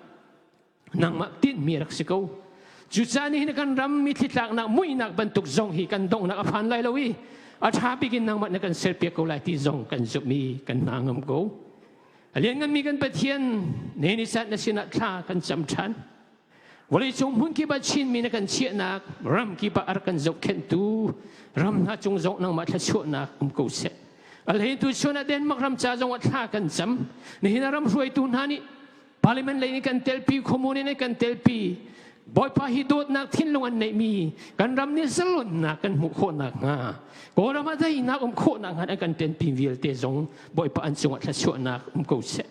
nangmah tinhmi rak si ko. Cucaah nihin kan ram mitthli tlaknak muihnak bantuk zong hi kan donghnak a phan lai lo i a ṭha bik in nangmah na kan serpiak ko lai ti zong kan zumh i kan hna ngam ko. A liannganmi kan Pathian, nihin ni caan na sinah thla kan cam ṭhan. Vawleicung hmun kip ah Chinmi na kan chiahnak, ram kip ah a rak kan zohkhenhtu ram hna cung zong nangmah thluachuahnak um ko seh. A hleitu chun ah Denmark ram ca zong ah thla kan cam. Nihin ah ram hruaitu hna nih Parliament lei nih kan telpi, kommune nih kan telpi. Bawipa, hi dawtnak thinlung an neihmi kan ram nih zalonnak kan hmuh khawh nakhnga, Kawlram ah daihnak um khawh nakhnga an kan tenpi vialte zong Bawipa an cungah thluachuahnak um ko seh.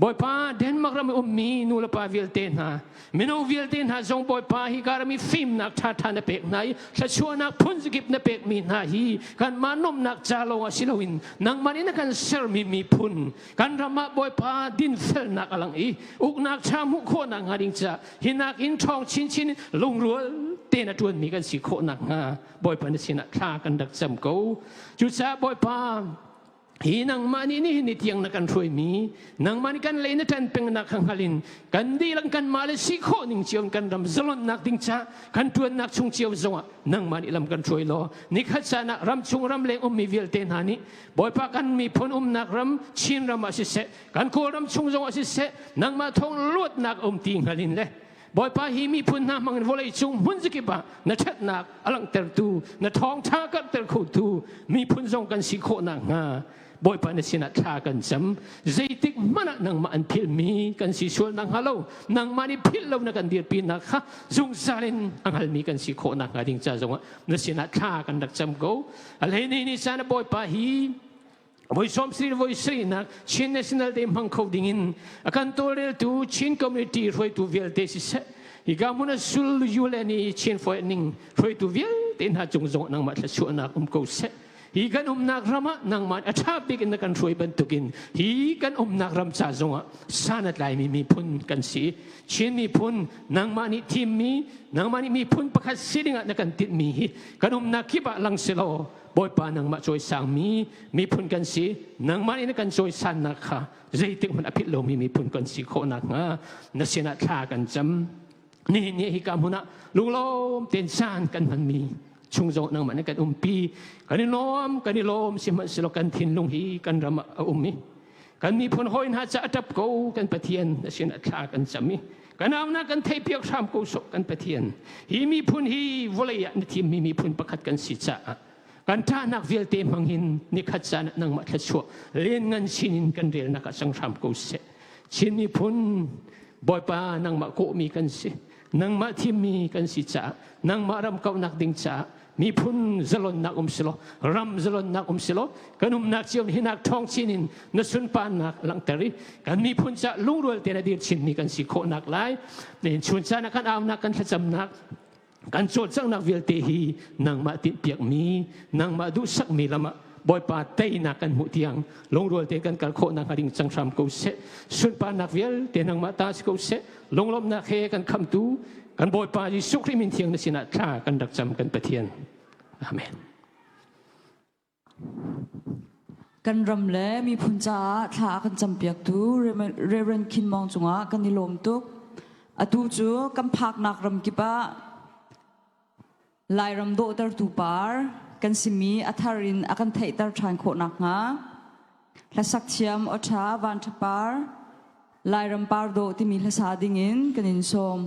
Bawipa, Denmark ram i ummi nu le pa vialte hna, mino vialte hna zong Bawipa hi ka ram i fimnak ṭhaṭha na pek hna i thluachuahnak phunzakip na pekmi hna hi kanmah nuamhnak ca lawngah si loin nangmah nih na kan sermi miphun kan ram ah Bawipa dinfelnak a lang i uknak ṭha hmuh khawh nakhnga ding caah hi nakin ṭhawng chinchin in lungrual tein a ṭuanmi kan si khawh nakhnga Bawipa na sinah thla kan rak cam ko. Cucaah Bawipa, hi nangmah nih nihin ni tiang na kan hruaimi, nangmah nih kan lei na ṭan pengnak kha hngal in kan dihlak kanmah le si khawh ning cio in kan ram zalonnak ding ca kan ṭuannak chung cio zongah nangmah nih lam kan hruai law nikhat caan ah ram chung ramleng ummi vialte hna nih Bawipa, kan miphun umnak ram Chin ram ah siseh, kan Kawlram chung zong ah siseh, nangmah thawng luatnak um ti hngal in le Bawipa, hi miphun hna hmangin vawlei cung hmun zakip ah na ṭhatnak a langhtertu, na thawngṭha karhter khotu miphun zong kan si khawh nakhnga. Bawipa na sinah thla kan cam. Zeitik hmanh ah nangmah an philhmi kan si sual nakhnga lo, nangmah nih philh lo na kan dirpinak kha zungzal in a hngalmi kan si khawh nakhnga ding ca zongah na sinah thla kan rak cam ko. A hlei ni ni caan ah Bawipa hi voi sawm sri voi srinak Chin National Day hmang kho dingin a kan tawlreltu Chin community hruaitu vialte siseh hika hmun a sul yu le ni Chin foi ning hruaitu vialte hna cung zong nangmah thluachuahnak um ko seh. Hi kan umnak ram ah nangmah a ṭha bik in na kan hruai bantukin hi kan umnak ram ca zongah san a tlaimi miphun kan si. Chin miphun nangmah nih thimmi, nangmah nih miphun pakhat si dingah na kan tinhmi hi kan umnak kip ah lang selaw Bawipa nangmah cawisangmi miphun kan si. Nangmah nih na kan cawisannak kha zeitik hmanh a philh lomi miphun kan si khawh nakhnga na sinah thla kan cam. Nihin ni hika hmun ah lunglawm tein caan kan hmanmi chung zong nangmah nih kan umpi. Kan i lawm, kan i lawm, sihmanhsehlaw kan thinlung hi kan ram ah a um i kan miphun hawi hna ca a ṭap ko. Kan Pathian na sinah thla kan cam i kan aunak kan theihpiak hram ko sawh. Kan Pathian, hi miphun hi vawlei ah na thimmi miphun pakhat kan si caah kan ṭahnak vialte hmang hin nikhat caan ah nangmah thluachuah lianngan sinin kan relnak ah cang hram ko seh. Chin miphun Bawipa nangmah kawhmi kan si, nangmah thimmi kan si caah nangmah ram kauhnak ding caah miphun zalonnak um silaw, ram zalonnak um silaw, kan umnak cio hinak ṭhawng chin in na sunparnak langhter i kan miphun caah lungrual tein a dir chinmi kan si khawhnak lai chun caan ah kan aunak, kan thlacamnak, kan cawlcanghnak vialte hi nangmah tinhpiakmi, nangmah duhsakmi lam ah Bawipa teinak kan hmuh tiang lungrual te kan kal khawh nakhnga ding cang hram ko seh. Sunparnak vialte nangmah ta si ko seh. Lunglawmhnak he kan khamtu kan Bawipa Jesuh Khrih min thiang na sinah thla kan rak cam, kan Pathian. Amen. Kan ram le miphun caah thla a kan campiaktu Reverend Khin Mong cungah kan i lawm tuk. Atu cu kan phaknak ram kip ah Lairam dawhtertu par kan simi a thar in a kan theihter ṭhan khawh nakhnga hlasak thiam awṭha Van Ṭha Par Lairam par dawh timi hlasa dingin kan in sawm.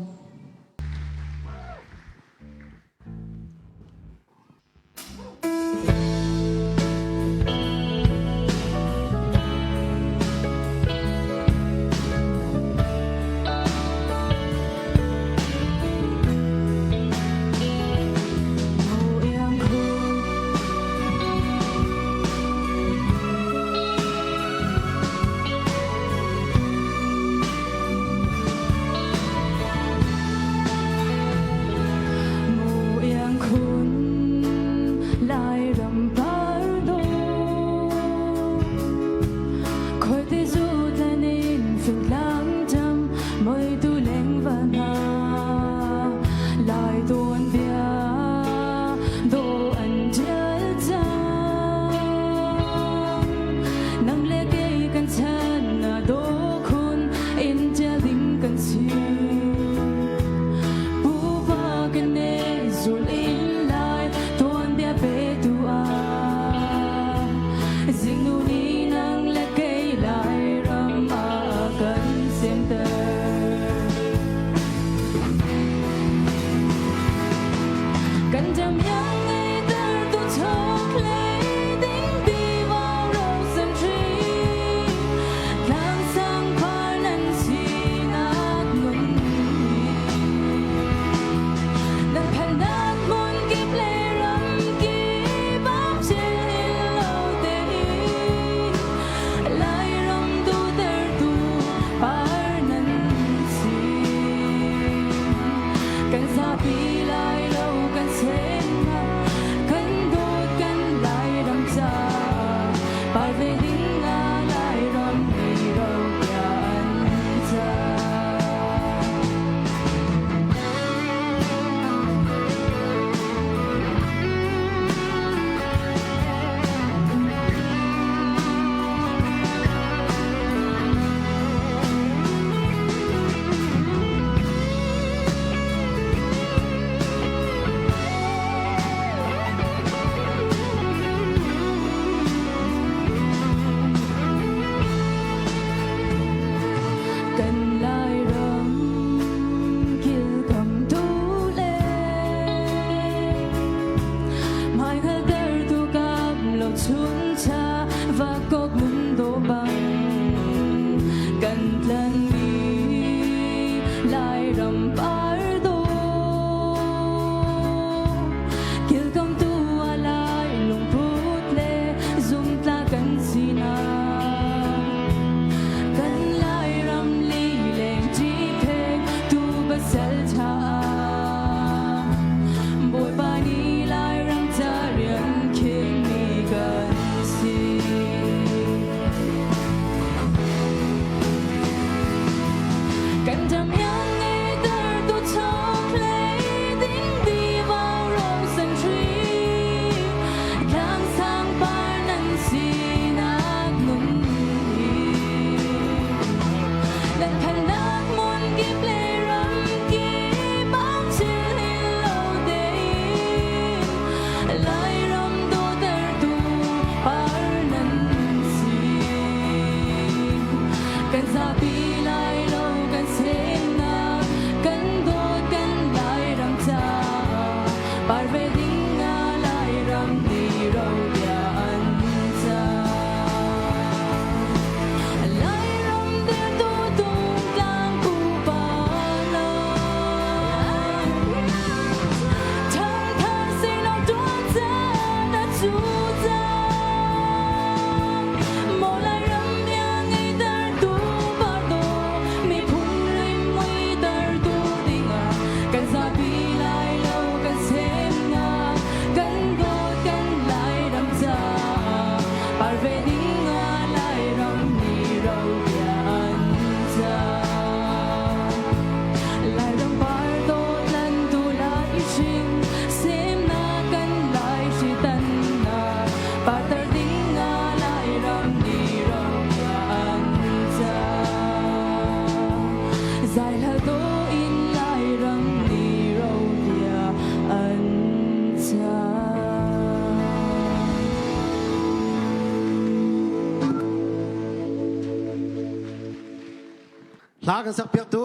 Hla kan sak piak tu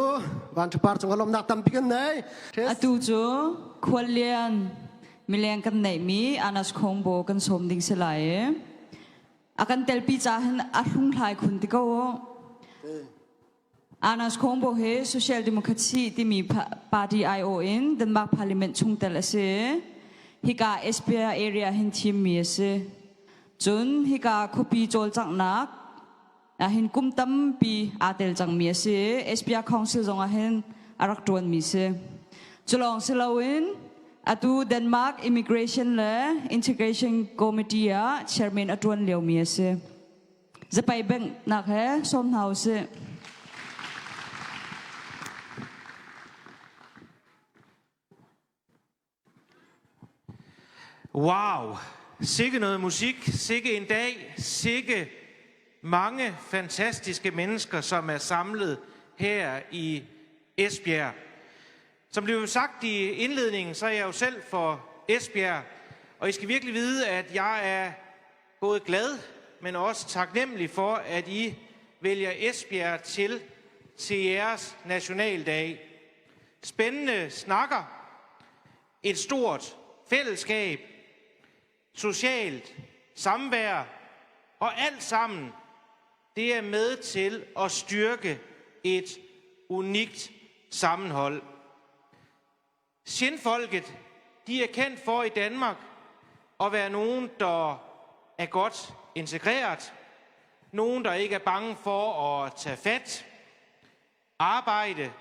Van Ṭha Par cung lawmnak tampi kan nei. Atu cu khuallian mileng kan neihmi Anas Khongbo kan sawm ding si lai i a kan telpi ca hin a hlunghlai khun ti ko u. Anas Khongbo hi Social Democracy timi party IO in Denmark Parliament chungtel a si. Hika Esbjerg area hin thimmi a si. Cun hika khuapi cawlcanghnak ahhin kum tampi aa tel cangmi a si. Esbjerg Council zong ahhin a rak ṭuanmi si. Culawng si loin atu Denmark Immigration le Integration Committee ah chairman a ṭuan liomi a si. Zapai bank nak he sawm hna usih. Wow, sikke noget musik, sikke en dag, sikke mange fantastiske mennesker, som er samlet her i Esbjerg. Som det blev sagt i indledningen, så er jeg jo selv for Esbjerg, og I skal virkelig vide, at jeg er både glad, men også taknemmelig for, at I vælger Esbjerg til til jeres nationaldag. Spændende snakker, et stort fællesskab, socialt samvær og alt sammen, det er med til at styrke et unikt sammenhold. Sindfolket, de er kendt for i Danmark at være nogen, der er godt integreret, nogen, der ikke er bange for at tage fat, arbejde,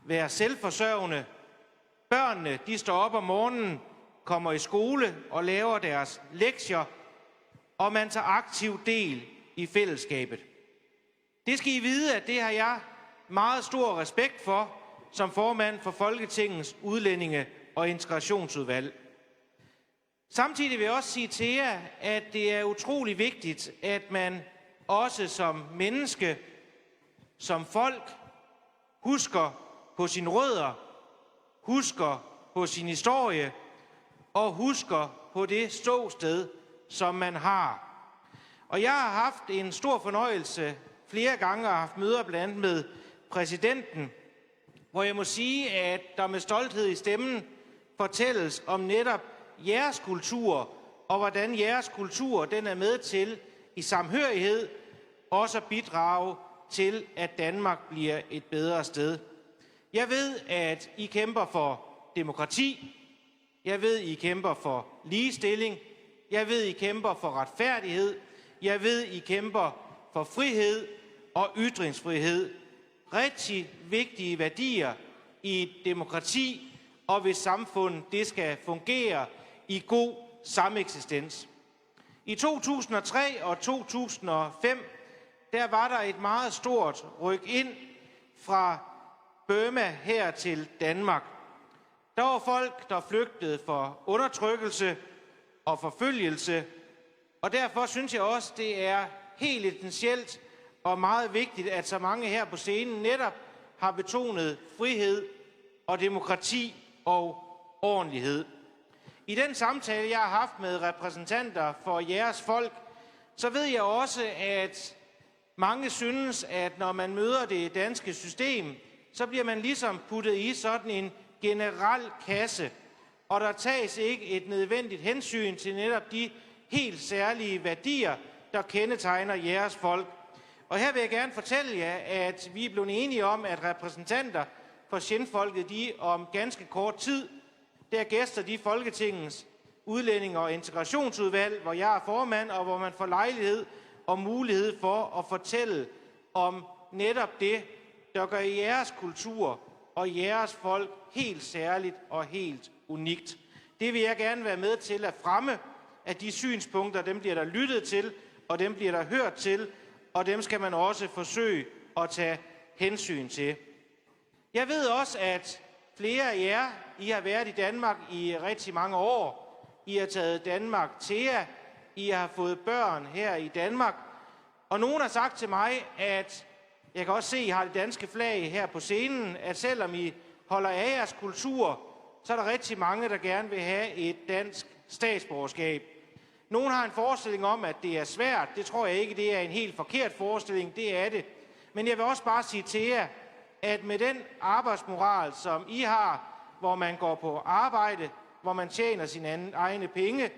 være selvforsørgende. Børnene, de står op om morgenen, kommer i skole og laver deres lektier, og man tager aktiv del i fællesskabet. Det skal I vide, at det har jeg meget stor respekt for som formand for Folketingets udlændinge- og integrationsudvalg. Samtidig vil jeg også sige til jer, at det er utrolig vigtigt, at man også som menneske, som folk, husker på sine rødder, husker på sin historie og husker på det ståsted, som man har. Og jeg har haft en stor fornøjelse flere gange og haft møder blandt andet med præsidenten, hvor jeg må sige, at der med stolthed i stemmen fortælles om netop jeres kultur, og hvordan jeres kultur den er med til i samhørighed også at bidrage til, at Danmark bliver et bedre sted. Jeg ved, at I kæmper for demokrati. Jeg ved, I kæmper for ligestilling. Jeg ved, I kæmper for retfærdighed. Jeg ved, I kæmper for frihed og ytringsfrihed. Rigtig vigtige værdier i et demokrati, og hvis samfundet det skal fungere i god sameksistens. I 2003 og 2005, der var der et meget stort ryk ind fra Burma her til Danmark. Der var folk, der flygtede for undertrykkelse og forfølgelse, og derfor synes jeg også, det er helt essentielt og meget vigtigt, at så mange her på scenen netop har betonet frihed og demokrati og ordentlighed. I den samtale, jeg har haft med repræsentanter for jeres folk, så ved jeg også, at mange synes, at når man møder det danske system, så bliver man ligesom puttet i sådan en generel kasse, og der tages ikke et nødvendigt hensyn til netop de helt særlige værdier, der kendetegner jeres folk. Og her vil jeg gerne fortælle jer, at vi er blevet enige om, at repræsentanter for Sindfolket, de om ganske kort tid, der gæster de Folketingets udlændinge- og integrationsudvalg, hvor jeg er formand, og hvor man får lejlighed og mulighed for at fortælle om netop det, der gør jeres kultur og jeres folk helt særligt og helt unikt. Det vil jeg gerne være med til at fremme, at de synspunkter, dem bliver der lyttet til, og dem bliver der hørt til, og dem skal man også forsøge at tage hensyn til. Jeg ved også, at flere af jer, I har været i Danmark i rigtig mange år. I har taget Danmark til jer. I har fået børn her i Danmark. Og nogen har sagt til mig, at jeg kan også se, at I har det danske flag her på scenen, at selvom I holder af jeres kultur, så er der rigtig mange, der gerne vil have et dansk statsborgerskab. Nogen har en forestilling om, at det er svært. Det tror jeg ikke, det er en helt forkert forestilling. Det er det. Men jeg vil også bare sige til jer, at med den arbejdsmoral, som I har, hvor man går på arbejde, hvor man tjener sine egne penge,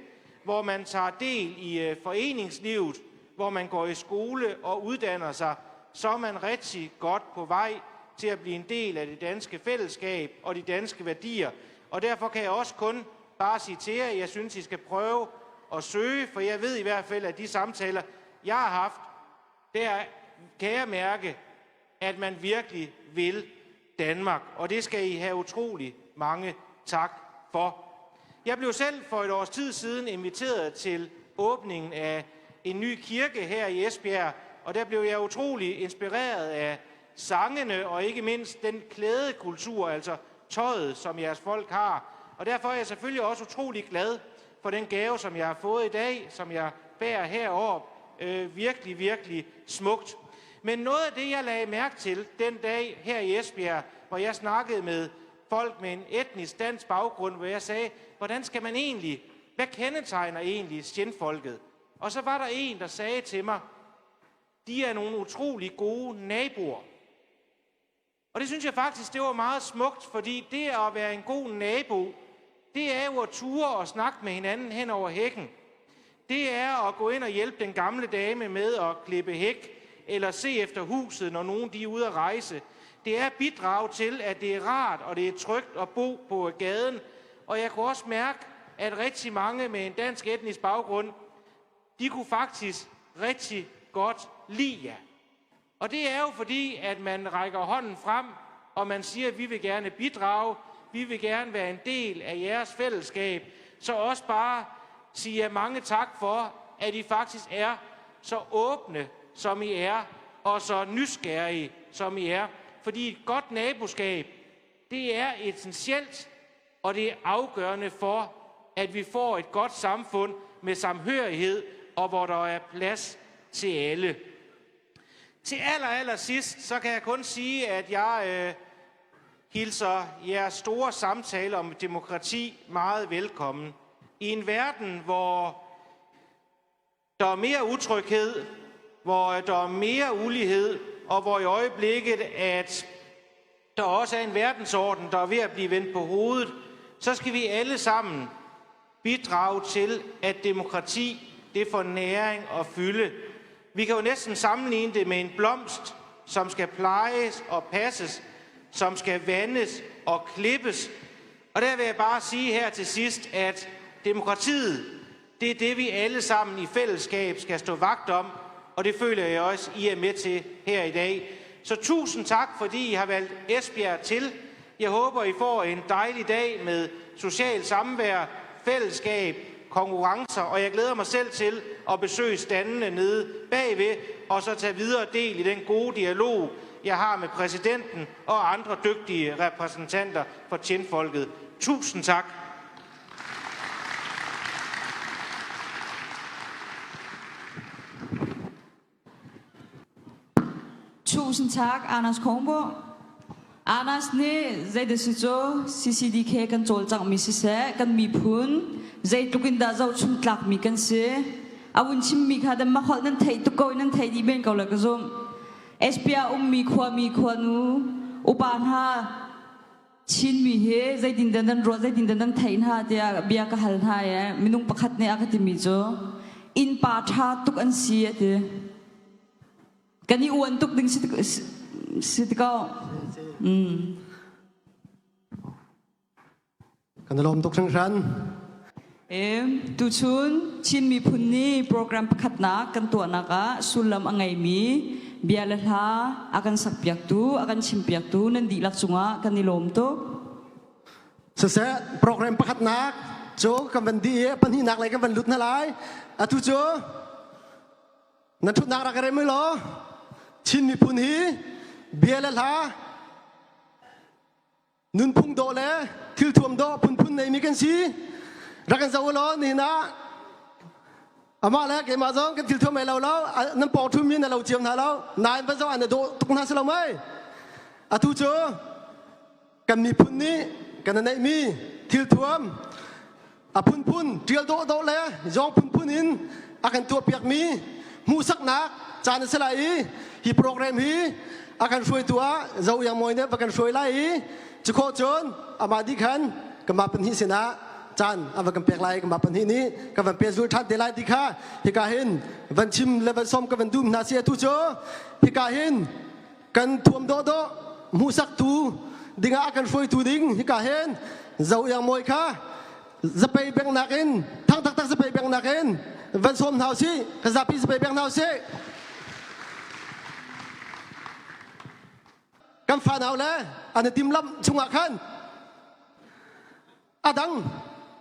hvor man tager del i øh, foreningslivet, hvor man går i skole og uddanner sig, så er man rigtig godt på vej til at blive en del af det danske fællesskab og de danske værdier. Og derfor kan jeg også kun bare sige til jer, at jeg synes, I skal prøve at søge, for jeg ved i hvert fald, at de samtaler, jeg har haft, der kan jeg mærke, at man virkelig vil Danmark. Og det skal I have utrolig mange tak for. Jeg blev selv for et års tid siden inviteret til åbningen af en ny kirke her i Esbjerg, og der blev jeg utrolig inspireret af sangene og ikke mindst den klædekultur, altså tøjet, som jeres folk har. Og derfor er jeg selvfølgelig også utrolig glad for den gave, som jeg har fået i dag, som jeg bærer heroppe. Øh, virkelig, virkelig smukt. Men noget af det, jeg lagde mærke til den dag her i Esbjerg, hvor jeg snakkede med folk med en etnisk dansk baggrund, hvor jeg sagde, hvordan skal man egentlig, hvad kendetegner egentlig Sjinfolket? Og så var der en, der sagde til mig, de er nogle utrolig gode naboer. Og det synes jeg faktisk, det var meget smukt, fordi det at være en god nabo, det er jo at ture og snakke med hinanden hen over hækken. Det er at gå ind og hjælpe den gamle dame med at klippe hæk, eller se efter huset, når nogen de er ude at rejse. Det er at bidrage til, at det er rart og det er trygt at bo på gaden. Og jeg kunne også mærke, at rigtig mange med en dansk etnisk baggrund, de kunne faktisk rigtig godt lide jer. Og det er jo fordi, at man rækker hånden frem, og man siger, at vi vil gerne bidrage, vi vil gerne være en del af jeres fællesskab. Så også bare sige jer mange tak for, at I faktisk er så åbne, som I er, og så nysgerrige, som I er. Fordi et godt naboskab, det er essentielt, og det er afgørende for, at vi får et godt samfund med samhørighed, og hvor der er plads til alle. Til aller, aller sidst, så kan jeg kun sige, at jeg øh, hilser jeres store samtale om demokrati meget velkommen. I en verden, hvor der er mere utryghed, hvor der er mere ulighed, og hvor i øjeblikket, at der også er en verdensorden, der er ved at blive vendt på hovedet, så skal vi alle sammen bidrage til, at demokrati det får næring og fylde. Vi kan jo næsten sammenligne det med en blomst, som skal plejes og passes, som skal vandes og klippes. Og der vil jeg bare sige her til sidst, at demokratiet, det er det, vi alle sammen i fællesskab skal stå vagt om, og det føler jeg også, I er med til her i dag. Så tusind tak, fordi I har valgt Esbjerg til. Jeg håber, I får en dejlig dag med social samvær, fællesskab, konkurrencer, og jeg glæder mig selv til at besøge standene nede bagved, og så tage videre del i den gode dialog, jeg har med præsidenten og andre dygtige repræsentanter for Chinfolket. Tusind tak. Tusind tak, Anders Kronborg. Anders nih zeidah si cu CCDK kan cawlcanghmi siseh, kan miphun zeitluk in dah zohchun tlakmi kan si. A vun chimmi kha dan holh nan theih tuk ko i nan theih dih men ko le ka zumh. SPR ummi khuami khuanu upa hna Chinmi hi zeitin dah nan ruah zeitin dah nan theih hna tiah bia ka hal hna i minung pakhat nih a ka timi cu innpa ṭha tuk an si a ti. Kan i uan tuk ding si ti ko. Mm. Kan i lawm tuk hringhran. E, tuchun Chin miphun ni program pakhatnak kan tuahnak ah sullam a ngeimi bia le hla a kan sakpiaktu, a kan chimpiaktu nan dihlak cungah kan i lawm tuk. Siseh, program pakhatnak cu kan van dih i pahnihnak lei kan van lut hna lai. Atu cu nan ṭhutnak rak i rem u law Chin miphun hi bia le hla Nunphung dawh le thilthuam dawh phunphun neimi kan si. Rak kan zoh u law nihin ah amah le keimah zong kan thilthuam ei lo lo nan pawng ṭhumi na lo cio hna lo nain van zoh ah na dawh tuk hna si lo mei atu cu kan miphun nih kan neihmi thilthuam a phunphun ṭial dawhdawh le zawng phunphun in a kan tuahpiakmi hmuhsaknak caan a si lai i hi program hi A kan hruaitu ah Zo Iang Mawi nih va kan hruai lai i cukhawh cun amah dih khan kanmah pahnih sinah caan an va kan pek lai kanmah pahnih nih kan van pehzul ṭhan te lai ti kha hika hin van chim le van sawm ka van duh hna si atu cu hika hin kan thuam dawhdawh hmuhsaktu dingah a kan hruaitu ding hika hin Zo Iang Mawi kha zapei bengnak in thang taktak zapei bengnak in van sawm hna usih ka zapi zapei beng hna usih kan fanau le an i timlamh chungah khan a dang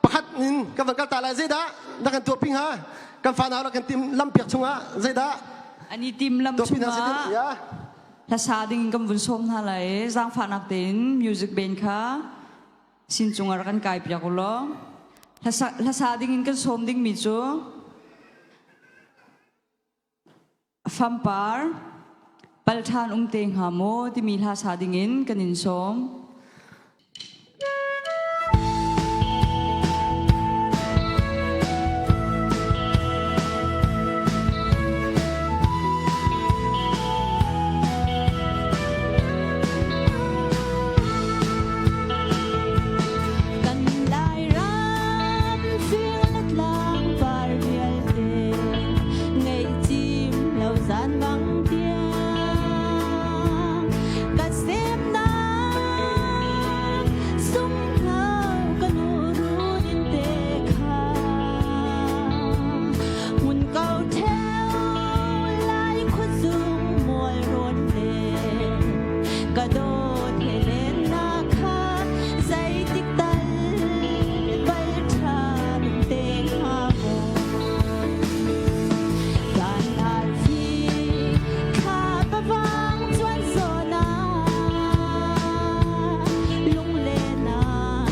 pakhat in kan van kal ta lai zeidah na kan tuahpi hnga kan fanau le kan tim lampiak chungah zeidah an i timlam chungah hlasa ding in kan vun sawm hna lai zaangfahnak tein music band kha sin cungah rak kan kai piak u law hlasa ding in kan sawm dingmi cu Fampar pal ṭhan um te hnga maw timi hla sa dingin kan in sawm. Kan Lairam fing le tlangpar vialte Ngaihcim lo zan bang tiang ka semnak sunghno ka nu runin te kha hmun ko theo lai khuazung mual rawn le ka dawt he len na kha zeitik tal bal ṭhan te hnga maw Kan arfi thla pavang chuan zawn ah lunglen ah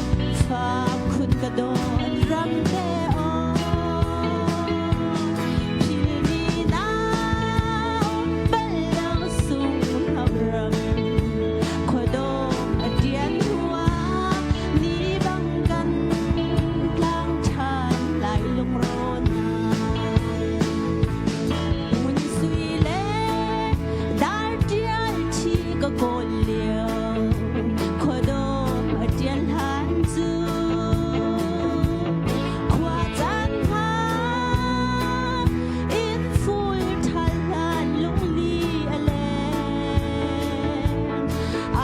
fak khun ka dawt ram te aw philmi na um bal lo sung ram khuadawm a ṭian hua ni bang kan tlang ṭhan lai lungrawn Ngun sui le dar ṭial ṭhi ka kawl lio khuadawm a ṭial hlan cu khua caan hna in ful ṭhal hlan lungli a leng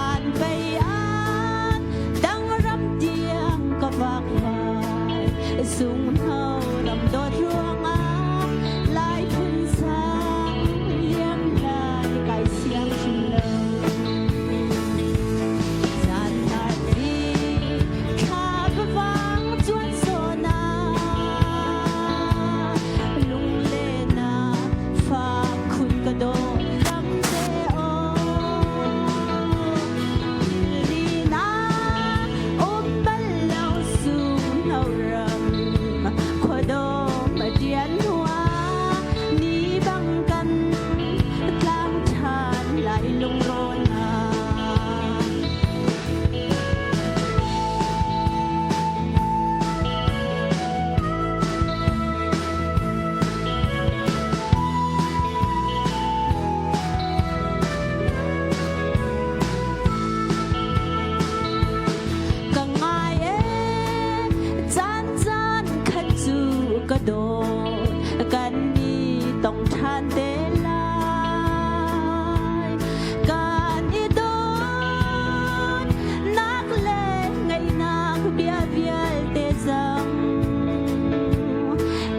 an pei an dang ram tiang ka vak vai sunghno ram dawt ruangah lai phun sang liam lai kai siang hrim lo zan arfi thla vang chuan sona lunglen ah fak khun ka dawt ram te aw Rina um bal lo sung ram khuadawm a ṭian hua ni bang kan tlang ṭhan lai lungrawn ah. Ka ngai ee caan caan khat cu ka dawt kan ni tong ṭhan te lai kan i dawt nak le ngaihnak bia vialte zang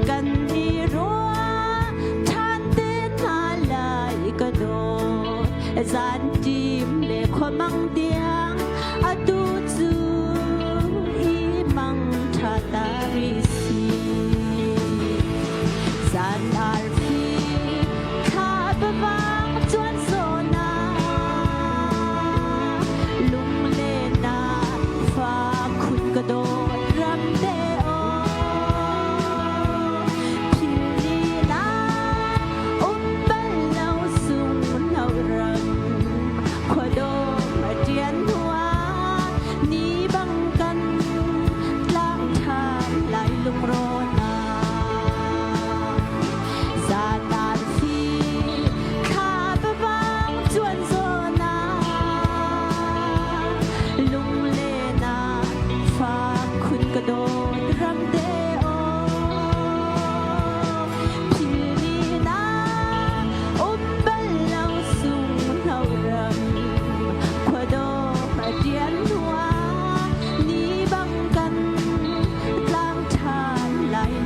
kan i ruah ṭhan te hna lai ka dawt zan ṭim le khuamang tiang atu cu i mang ṭha ta rih si.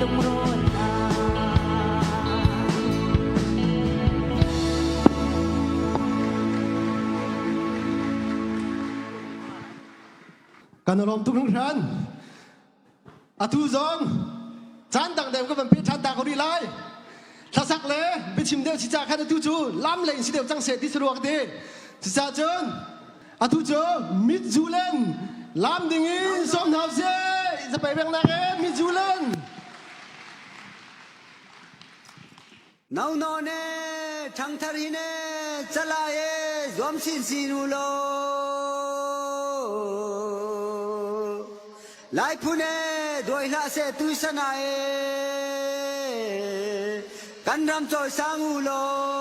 Lungrualnak. Kan lawm tuk hringhran. Atu zong caan dang deuh ka van pe ṭhan ta ko rih lai. Hlasak le biachim deuh si ca khan atu cu lam lei in si deuh cang seh ti saruak ti. Cucaah cun atu cu mit zulen lam ding in sawm hna usih. Zapei bengnak in mit zulen. No no ne ṭhangthar hi ne cala e zuam sinsin u law Lai phun e duai hlah seh tuisan ah e kan ram cawisang u law.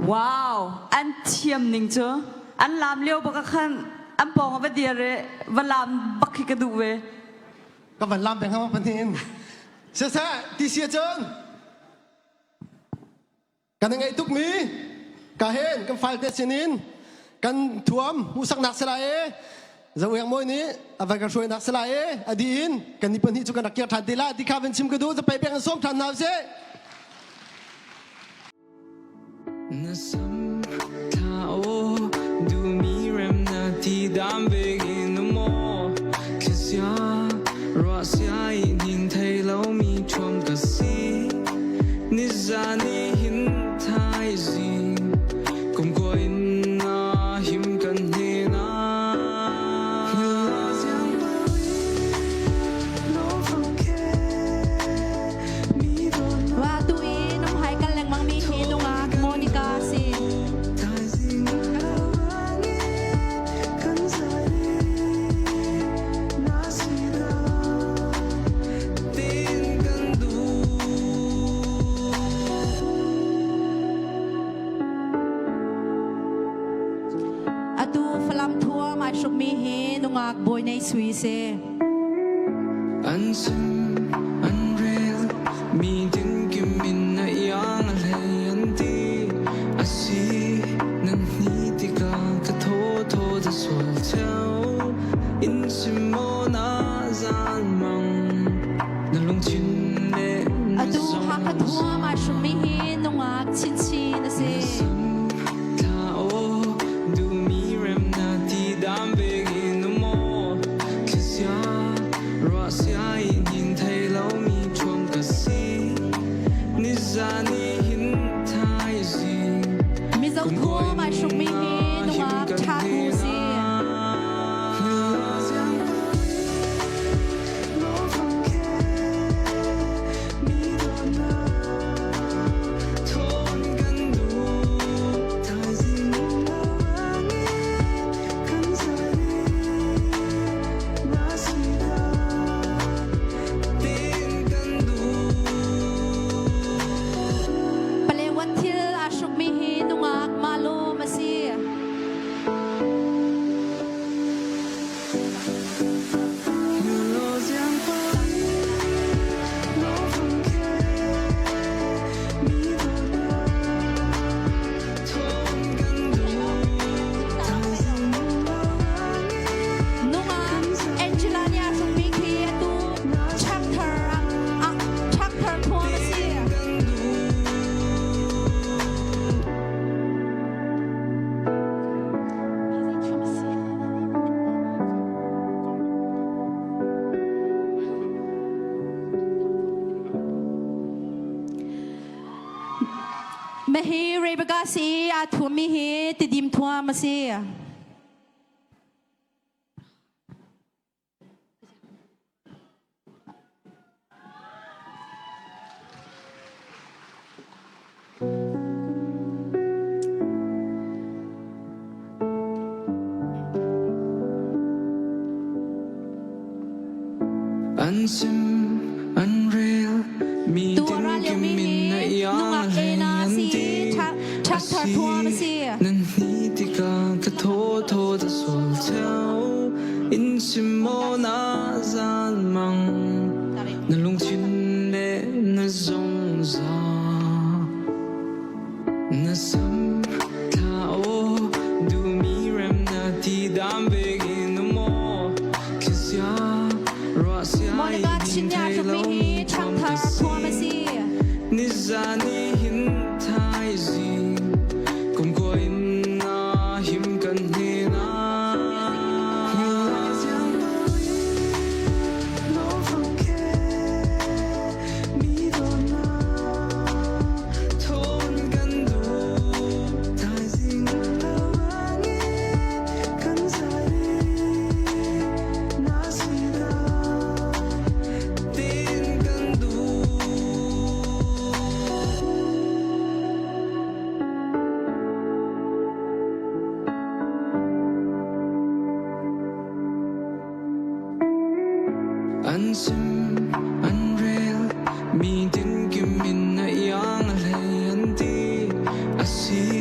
Wow, an thiam ning cu an laam lio bak ah khan an pawng ah va dir i va laam bak khi ka duh ve. Ka van laam peng hama panin. Siseh ti si ahcun kan i ngaih tukmi ka hen kan file te sinin kan thuam hmuhsaknak si lai i Zoeng Mawi nih a van kan hruainak si lai i a dih in kan ni pahnih cu kan rak kir ṭhan te lai ti kha van chim ka duh zapei pek in sawm ṭhan hna usih. Na sam thla aw duhmi rem na ti dam bik in maw thlisia ruah sia i hnin thei lomi ṭhuam ka si nizan i hin thaizing kumkhua in na him kan hnen ah Wa tu i num hai kal lengmang mi hi nungak Monica si. Atu Falam thuam ai hrukmi hi nungak bawi nei sui si. An sim an rel mi din kim in na iang a hlei an ti a si nan hni tikah ka thaw thaw da sual theo in sim maw na zan mang na lungthin le na Atu zong Hakha thuam ai hrukmi hi nungak chinchin a si. Thla aw duhmi rem na ti dam bik in maw thlisia ruah sia i hnin thei lomi ṭhuam ka si nizan i hin thaizing Mizo thuam ai hrukmi hi nungak ṭha ku si. Palewan thil aa hrukmi hi nungak malawm a si. Nungak Angela nih aa hrukmi khi atu changthar ah changthar thuam a si. Mahi Rebecca si aa thuammi hi tidim thuam a si. An sim an rel mi Tu a ra liomi hi nungak ena a si i ṭhangthar thuam a si. Nan hni tikah ka thaw thaw ta sual theo in sim maw na zan mang na lungthin le na zungzal na sam thla aw duhmi rem na ti dam bik in maw thlisia ruah sia Monica Chinya hrukmi hi ṭhangthar thuam a si. Nizan i hin thaizing kumkhua in na him kan hnen ah An sim an rel mi din kim in na iang a hlei an ti a si.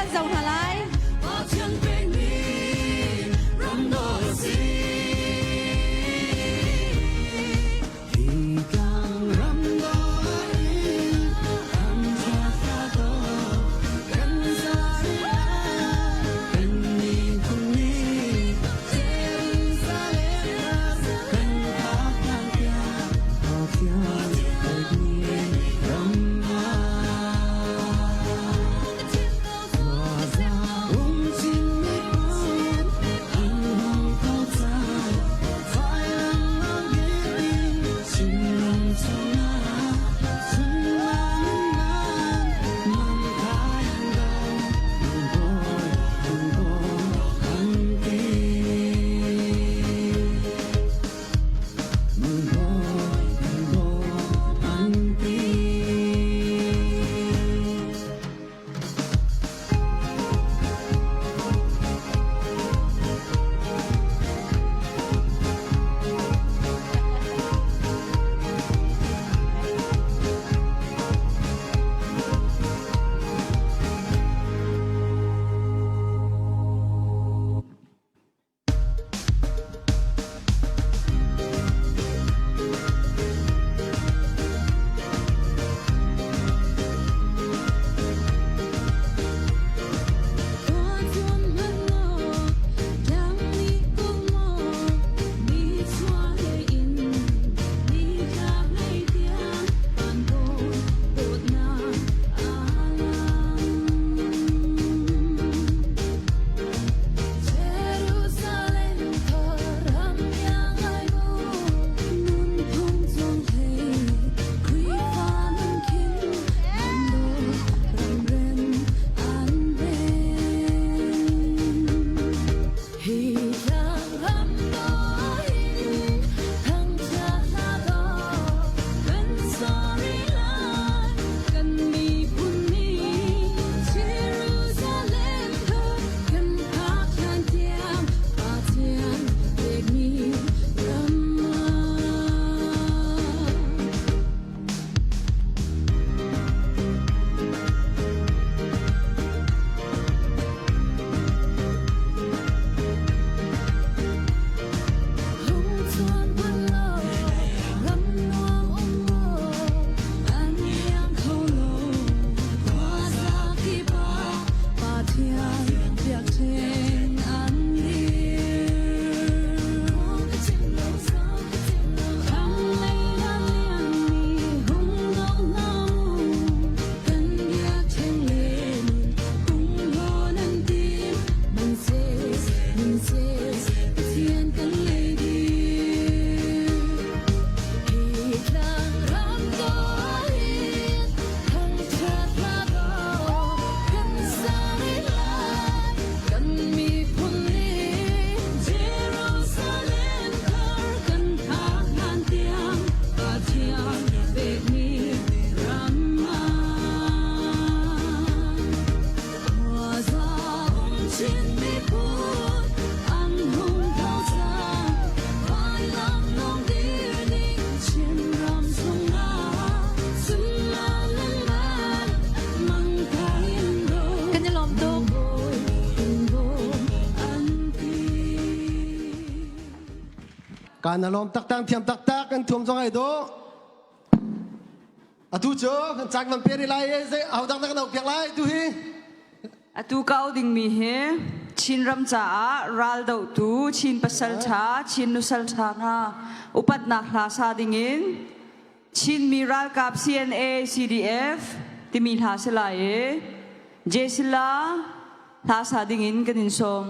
Kan zoh hna lai. Kan i lawm tuk. Kan alawm taktak thiam taktak kan thuam zong ai do. Atu cu kan cak van peri lai e zei au dang dang piak lai tu hi. Atu kau dingmi hi Chinram caah ral dohtu Chin pasal ṭha, Chin nusal ṭha hna upatnak hla sa dingin Chinmi ralkap CNA CDF timi hla si lai i Jesila hla sa dingin kan in sawm.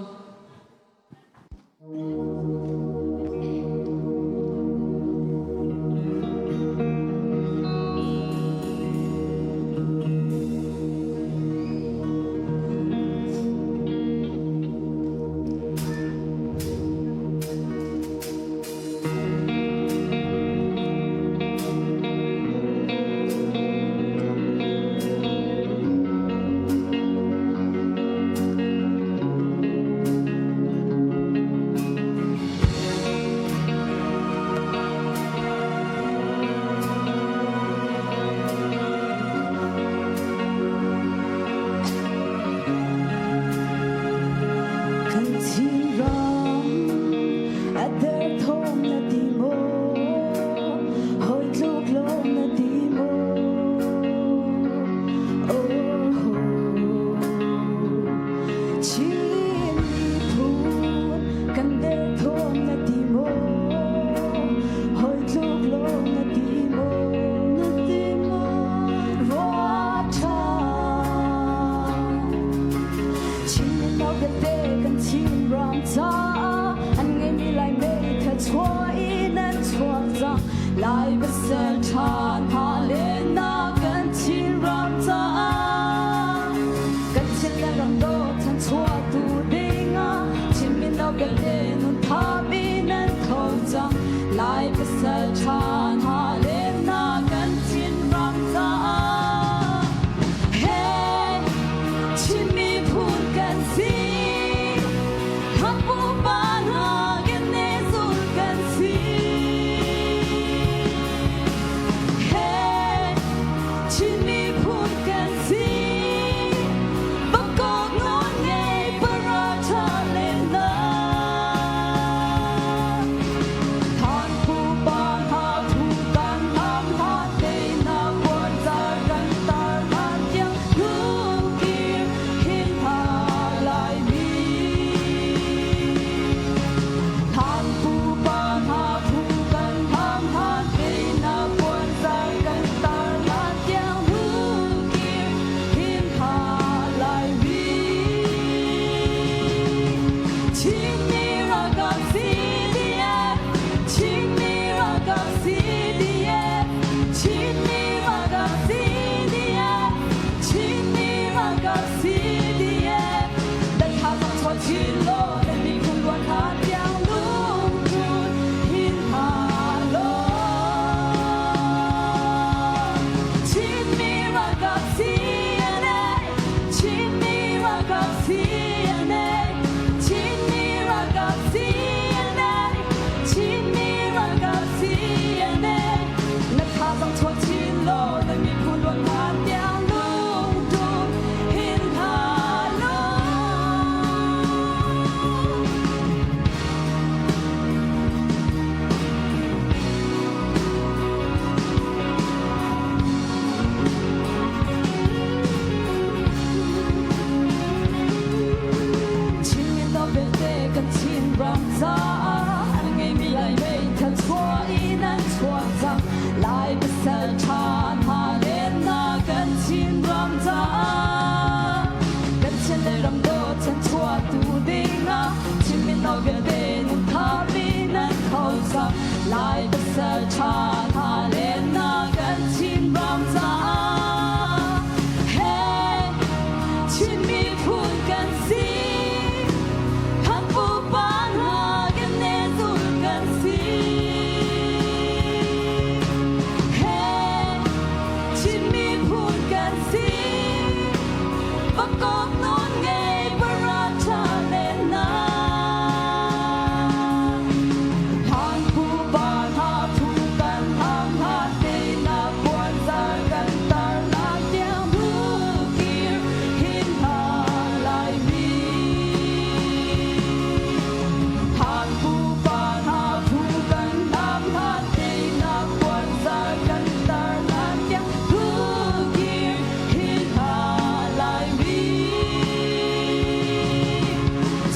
ram a derthawm na ti maw? Hawi tluk lo na ti maw? Oh, Chin miphun kan derthawm na ti maw? Hawi tluk lo na ti maw? Na ti maw? Ruah ṭha. Chin mino vialte kan Chin ram caah an ngeimi Lai meitha chuah in an chuak cang. Lai pasal ṭha hna le na kan Chin ram caah kan Chin le ram dawt than chuahtu dingah Chin mino vialte nun thap in an tho cang. Lai pasal ṭha hna le na kan Chin ram caah Hey, Chin miphun kan si. Kan pupa hna kan nezul kan si. Hey, Chin miphun kan si. Bakok nawl ngei para ṭha len na. Than pupa hna thu kan lam hlan te na puanzar kan tar hlan tiang lungkir hin hna Laimi. Than pupa hna thu kan lam hlan te na puanzar kan tar hlan tiang lungkir hin hna Laimi. Chinmi ralkap CDF, Chinmi ralkap CDF, Chinmi ralkap CDF, Chinmi ralkap CDF. Dan tha zong chuah chin law, nan miphun luan hlan tiang lungtun hin hna law. Chinmi ralkap CNA, Chinmi ralkap CNA, Chinmi ralkap CNA, Chinmi ralkap CNA. Na tha zong chuah chin law, nan miphun luan hlan tiang lungtun hin hna law. Chin mino vialte kan Chin ram caah an ngeimi Lai meithal chuah in an chuak cang. Lai pasal ṭha hna len na kan Chin ram caah kan Chin le ram dawt chan chuahtu dingah Chin mino vialte nun thap in an tho cang. Lai pasal ṭha hna len na kan Chin ram caah Hey, Chin miphun kan si. Kan pupa hna kan nezul kan si. Hey, Chin miphun kan si. Bakok nawl ngei para ṭha len na. Hlan pupa hna thu kan hlam hna te na puanzar kan tar hlan tiang lukir hin hna Laimi. Hlan pupa hna thu kan hlam hna te na puanzar kan tar hlan tiang lukir hin hna Laimi.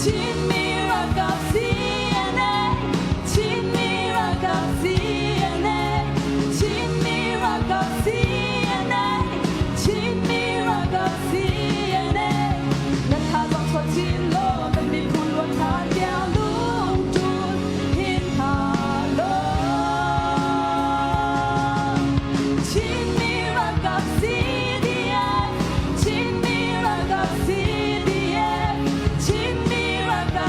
Chinmi ralkap CNA, Chinmi ralkap CNA, Chinmi ralkap CNA, Chinmi ralkap CNA. Na tha zong chuah chin law, nan miphun luan hlan tiang lungṭul hin hna law. Chinmi ralkap CDF, Chinmi ralkap CDF, Chinmi ralkap.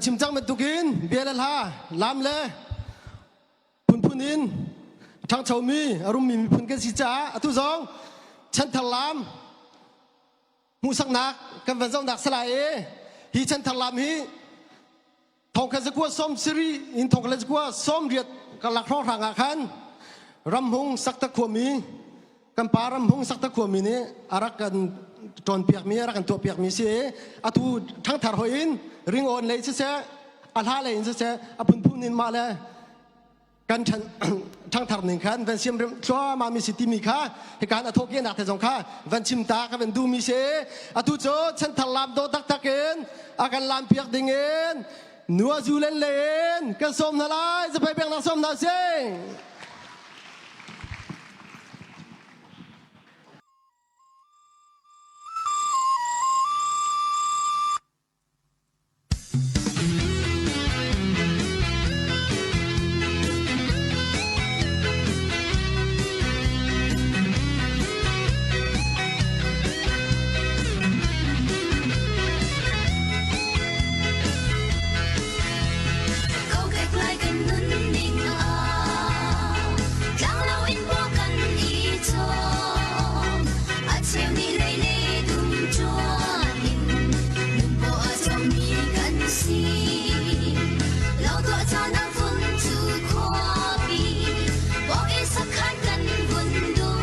chim cang bantukin bia le hla lam le phunphun in ṭhangchomi a rummi miphun kan si caah atu zong chanthar lam hmuhsaknak kan van zohnak salai i hi chanthar lam hi thongkhat zakua som siri in thongkhat zakua som riat karlak hrawnghrang ah khan ramhung sakta khuami kan pa ramhung sakta khuami nih a rak kan ṭawnpiakmi a rak kan tuahpiakmi si i atu ṭhangthar hoi in ringawn lei siseh a hla lei in siseh a phunphun in mah le kan ṭhangthar ning khan van siam thluahmah mi si timi kha hikan a thawhkehnak te zong kha van chim ta ka van duhmi si. Atu cu chanthar lam dawh taktak in a kan lam piak ding in nua zu len len kan sawm hna lai. Zaphei pek nak sawm hna sing. Kokek lai kan nunning ah tlanglo in paw kan i chawm. A cheu nih lei le dum ṭuan in nun paw a cawmmi kan si. Lo tuah caan ah vun cu khuapi paw in sakhan kan vun dum.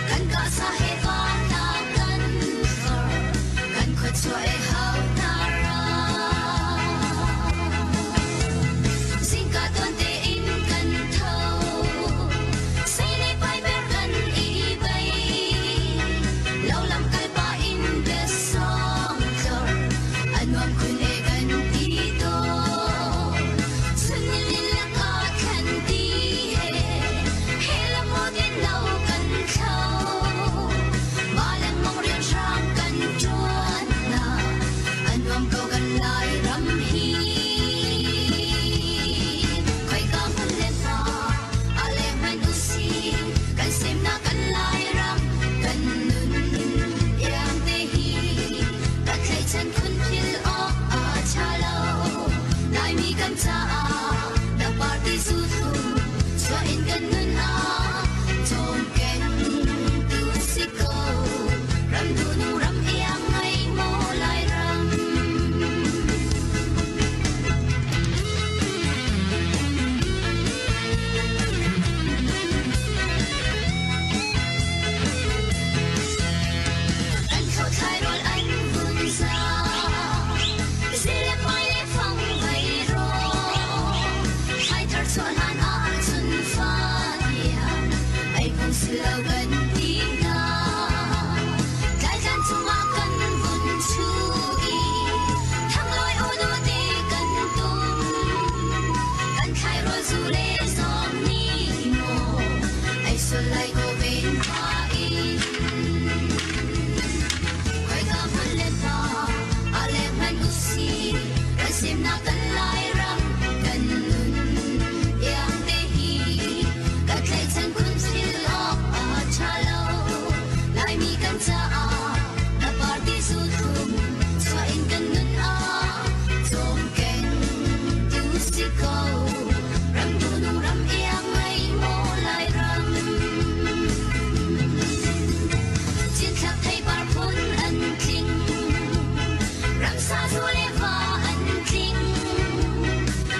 Kan kahsa he van hna kan far kan khua chuah e hau hna ra. Zingka tuan tein kan tho. Sei le pai ber kan i bei. Lo lam kal pah in biasawng tlor. A nuam khun e kan ti tawn. Chun lakah thlan ti he. He lam din lo kan thlo. Mah lengmang rian hrang kan ṭuan hna. A nuam ko kan lai ram hi. Khoika hmun le hna a leng hmanh u si. Kan semnak kan Lairam kan nun iang te hi. Ka thlaichan phun phil awk a ṭha lo. Laimi kan caah na party zu thlum chuah in kan nun ah cawmken tu si ko. Ram duhnu ram iang ngei maw Lairam. An thlai rawl an vun za. Zile hmai le fang vai ro. Thlai thar chuah hlan ah cun fa tiang ai pung si lo kan ti hna. Tlaitlan chungah kan vun chu i thanglawi unu te kan tum. Kan thlai rawl zu le zawng ni maw ai sul lai ko ven hma in. Khoika hmun le hma a le hmanh u si kan semnak kan Lairam kan nun iang te hi ka tlaihchan khun thil awk a ṭha lo. Laimi kan caah na party zu thlum chuah in kan nun ah cawmken tu si ko. Ram duhnung ram iang ngei maw Lairam. Cinthlak theipar phun an tling. Ramsa zu le va an tling.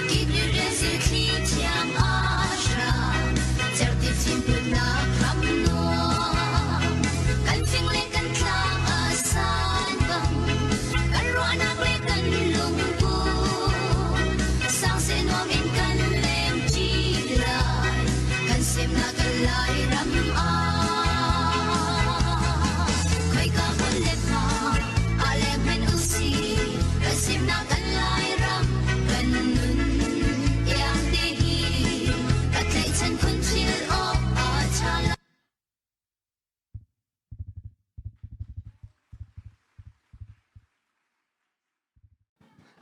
Kikri rezil thli thiang a hrang. Cerhti fim putnak ram nuam. Kan fing le kan tlang a san bang. Kan ruahnak le kan lungput. Sang se nuam in kan leng ṭi lai. Kan semnak kan Lairam ah. Khoika hmun le hma a leng hmanh u si. Kan semnak kan Lairam kan nun iang te hi. Ka tlaihchan khun thil awk a ṭha lo.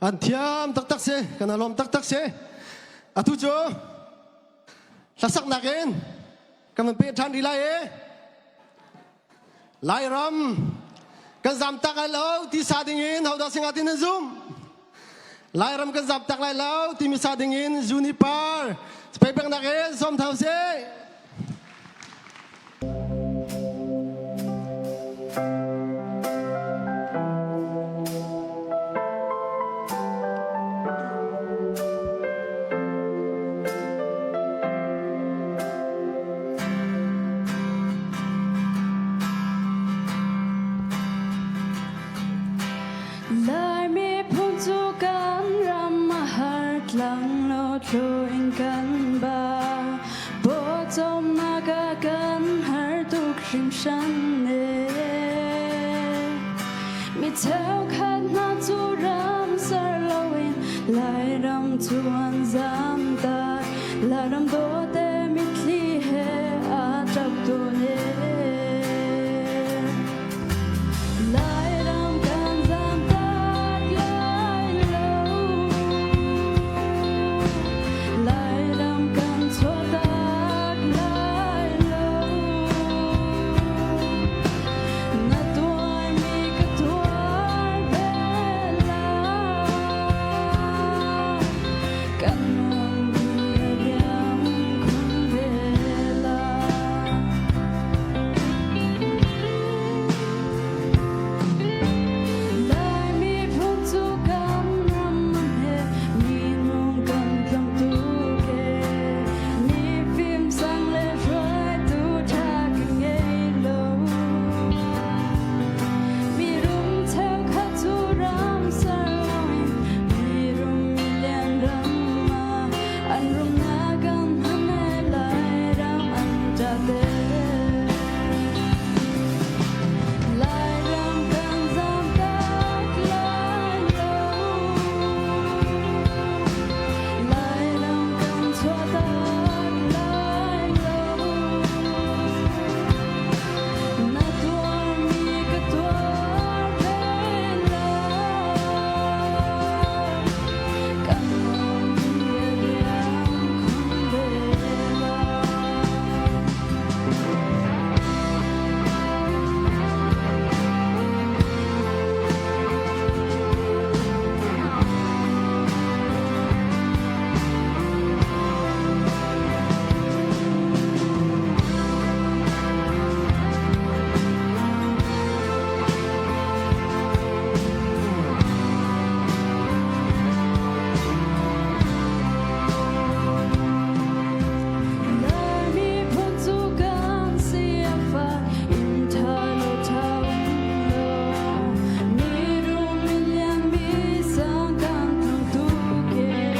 An thiam taktak si, kan alawm taktak si. Atu cu hlasaknak in kan van peh ṭhan rih lai i Lairam kan zam tak ai lo ti sa ding in hodah singa tin nan zum. Lairam kan zam tak lai lo timi sa ding in Juniper peknak in sawm thau sih. Lai miphun cu kan ram a har tlang lo thlu in kan ba. Pawcawmnak ah kan har tuk hringhran ne. Mi cheukhat hna cu ram ser loin Lairam cu an zam tak. Lairam dawte mitthli he a ṭap tu ne. Lairam kan zam tak lai lo. Lairam kan chuahtak lai lo. Na tuarmi ka tuar ve lai. Kan nunpi a liam khun ve lai. Lai miphun cu kan ram he minung kan tlawm tuk ee. Mifim sang le hruaitu ṭha kan ngei lo. Mirum cheukhat cu ram ser loin mirum milian ram ah an rumnak an hman ee Lairam an ṭa te. Lairam kan zam tak lai lo. Lairam kan chuahtak lai lo. Na tuarmi ka tuar ve lai. Kan nunpi a liam khun ve lai. Lai miphun cu kan si a fak, inn ṭha lo ṭha um lo. Mirum milian mi sang kan tlung tuk ee.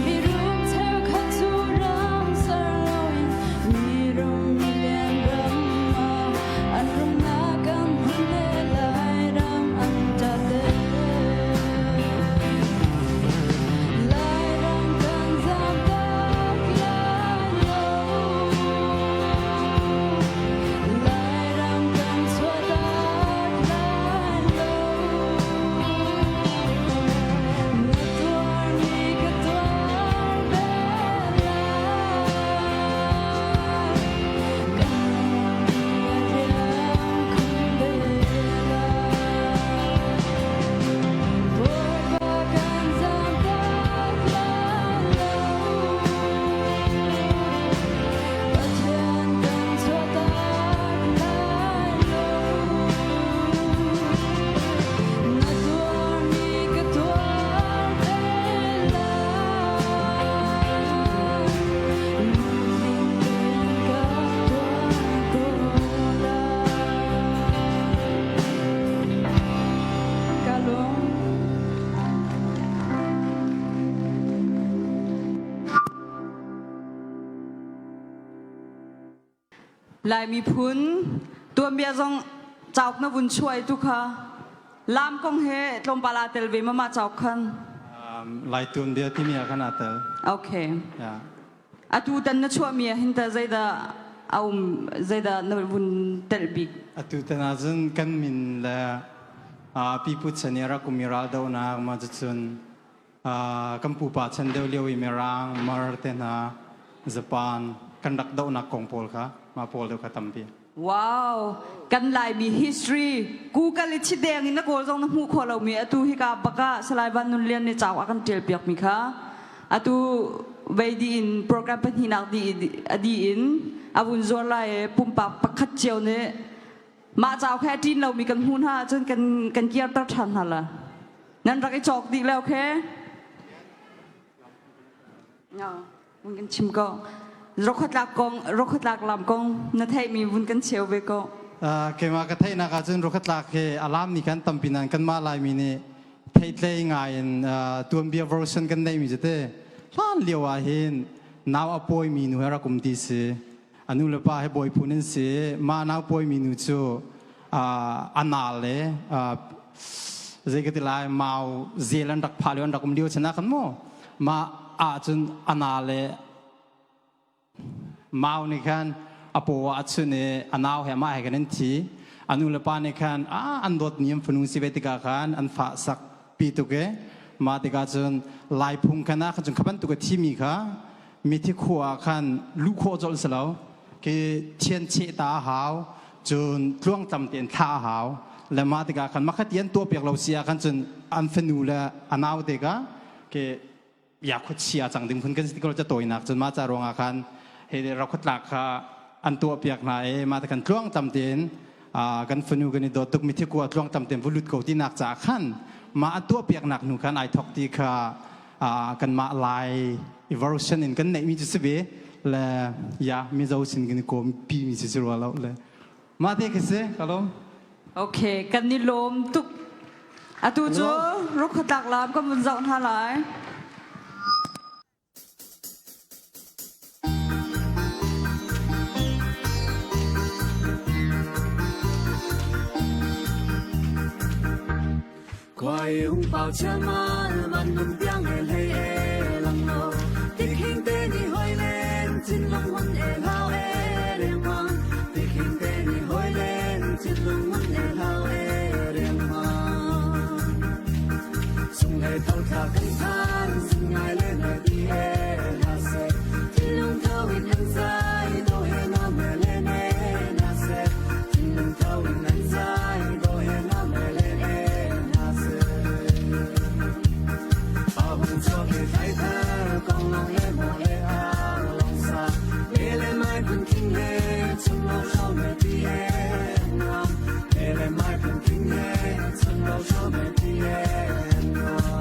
Mirum cheukhat cu ram ser loin mirum milian ram ah an rumnak an hman le Lairam an ṭa te. Lairam kan zam tak lai lo. Lairam kan chuahtak lai lo. Na tuarmi ka tuar ve lai. Kan nunpi a liam khun ve lai. Bawipa kan zam tak lai lo. Pathian kan chuahtak lai lo. Na tuarmi ka tuar ve lai. Lungtling tein ka tuar ko lai. Ka lawm. Lai miphun tuanbia zong cauk na vun chuai tu kha lam kong he tlawmpal aa tel ve ma mah cauk khan? Lai tuanbia timi ah khan aa tel. Okay. Yeah. Atu tan na chuahmi ah hin ta zeidah a um zeidah na vun telh bik? Atu tan ahcun kan min le pipu chan i rak um i raldohnak ma cucun kan pupa chan deuh lio i Mirang, Mar te hna, Japan kan rak dohnak kong pawl kha mah pawl deuh kha tampi. Wow, kan Laimi history Google i chideng in na kawl zong na hmuh khawh lomi atu hika bak ah Salai Van Nun Lian nih cauk a kan ṭial piakmi kha atu vei dih in program pahnihnak dih a dih in a vun zuar lai i pumpak pakhat cio nih mah cauk he a ṭin lomi kan hmuh hna ahcun kan kan kirter ṭhan hna la. Nan rak i cawk dih le okay? No. Vun kan chim ko. Rokhatlak kong, rokhatlak lam kong na theihmi vun kan cheu ve ko. Keimah ka theihnak ahcun rokhatlak hi a lam ni kan tampi nain kanmah Laimi nih theihtlei ngai in tuanbia version kan neihmi cu te hlan lio ah hin nau a pawimi nu he rak um ti si. A nu le pa he bawi phun an si. Mah nau pawimi nu cu a nal le zei ka ti lai mau zel an rak phah lio an rak um lio chan ah khan mu mah ahcun a na le mau nih khan a paw ah a chun i a nau he amah he khan an thi. A nu le pa nih khan a an dawt ni an fanu si ve tikah khan an fah sak pi tuk e. Mah tikah cun lai phung khan ah khan cun kha bantuk a thimi kha mithi khua ah khan luh khawh colh si lo khi thian cheh ta a hau, cun tluangtlam tein thlah a hau le mah tikah khan makhat i an tuah piak lo si ah khan cun an fanu le a nau te ka ke ya khuachia cang ding phun kan si ko ca tawinak cun mah ca ruangah khan he rakhuatlak kha an tuah piak hna i mah te kan tluangtlam tein kan fanu kan i dawt tuk mithi kua tluangtlam tein vulut ko tinak caah khan mah an tuah piaknak hnu khan ai thok ti kha kanmah Lai version in kan neihmi cu si ve le ya Mizo sin kan i kawm pi mi si rua lo le mah te khi si ka lawm. Okay, kan i lawm tuk. Atu cu rukhatlak lam kan vun zoh hna lai. Quai hung pau chia mal man nun tiang e hlei e lang lo tik hing te ni hoi len chin lung hun e hlau e riang mang tik hing te ni hoi len chin lung hun e hlau e riang mang sung le thau tha kan than sung ngai le na ti e la se thin lung thau in an zai do he na me le ne na se thin lung thau in an zai do he na me le ne na se pa bung cho ke thai thar kong long le mo le a long sa le le mai phun king le chung lo shau me ti e nuam le le mai phun king le chung lo shau me ti e nuam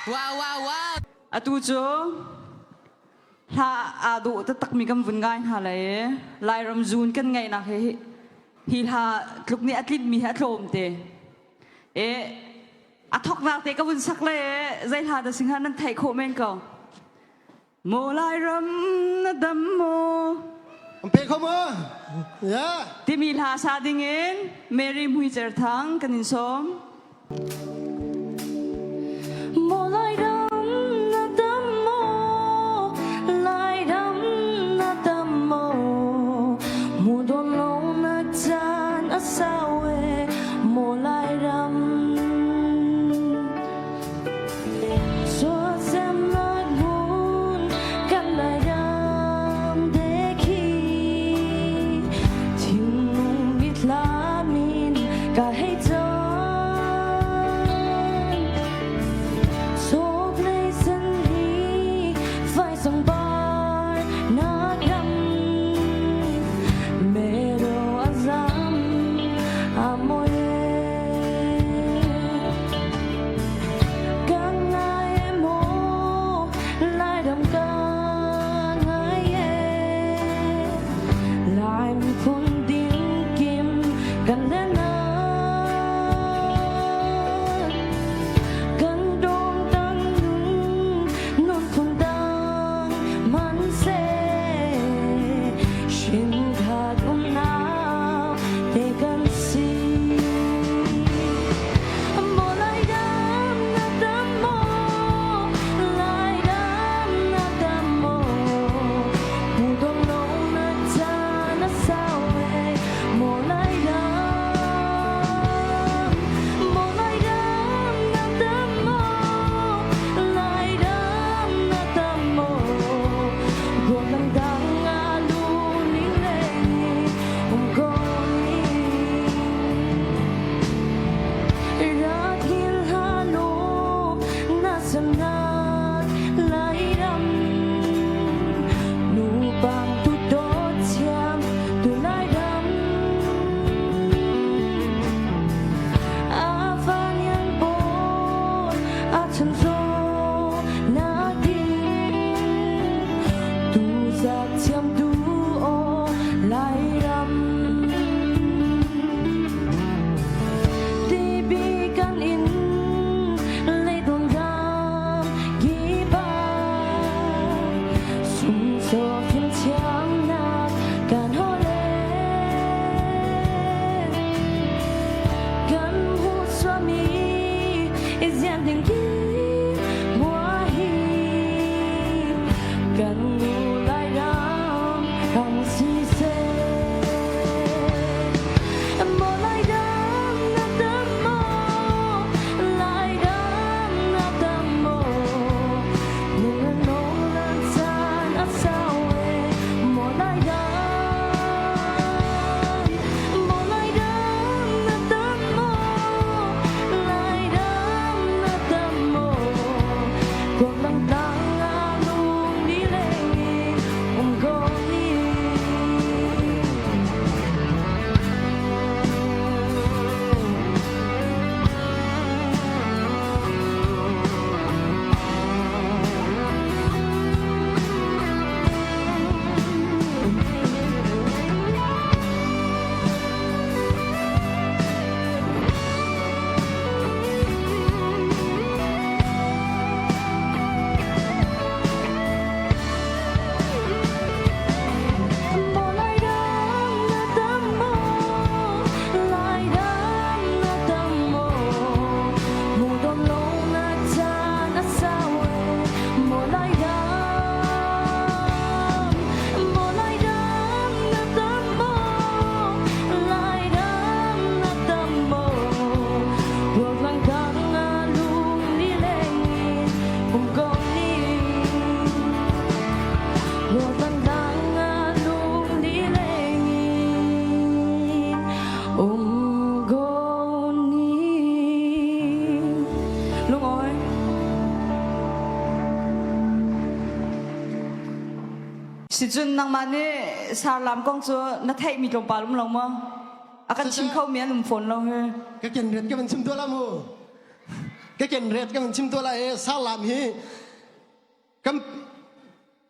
Wow, wow, wow. Atu cu hla aa dawh taktakmi kan vun ngai hna lai i Lairam zun kan ngaihnak hi hi hla tluk nih a tlinmi hi a tlawm te. E a thoknak te ka vun sak le zei hla dah singha nan theih khawh men ko. Maw Lairam na dam maw? An pe kho maw? Yeah. Timi hla sa dingin Mary Mui Cer Thang kan in sawm. Maw Lairam na dam maw? Lairam na dam maw? Mu don lo na caan a sau e maw Lairam. Kan ngai e maw Lairam ka ngai e Lai miphun dinkim kan le na Kan dong dang nun nun phun dang man se Shin khat umnak te kan si Sicun nangmah nih sarlam kong cu na theihmi tlawmpal um lo maw? A kan chim kho mi an um fawn lo hi. Ka ken rian ka van chim tuah la mu. Ka ken ret kan chim to lai i sarlam hi kan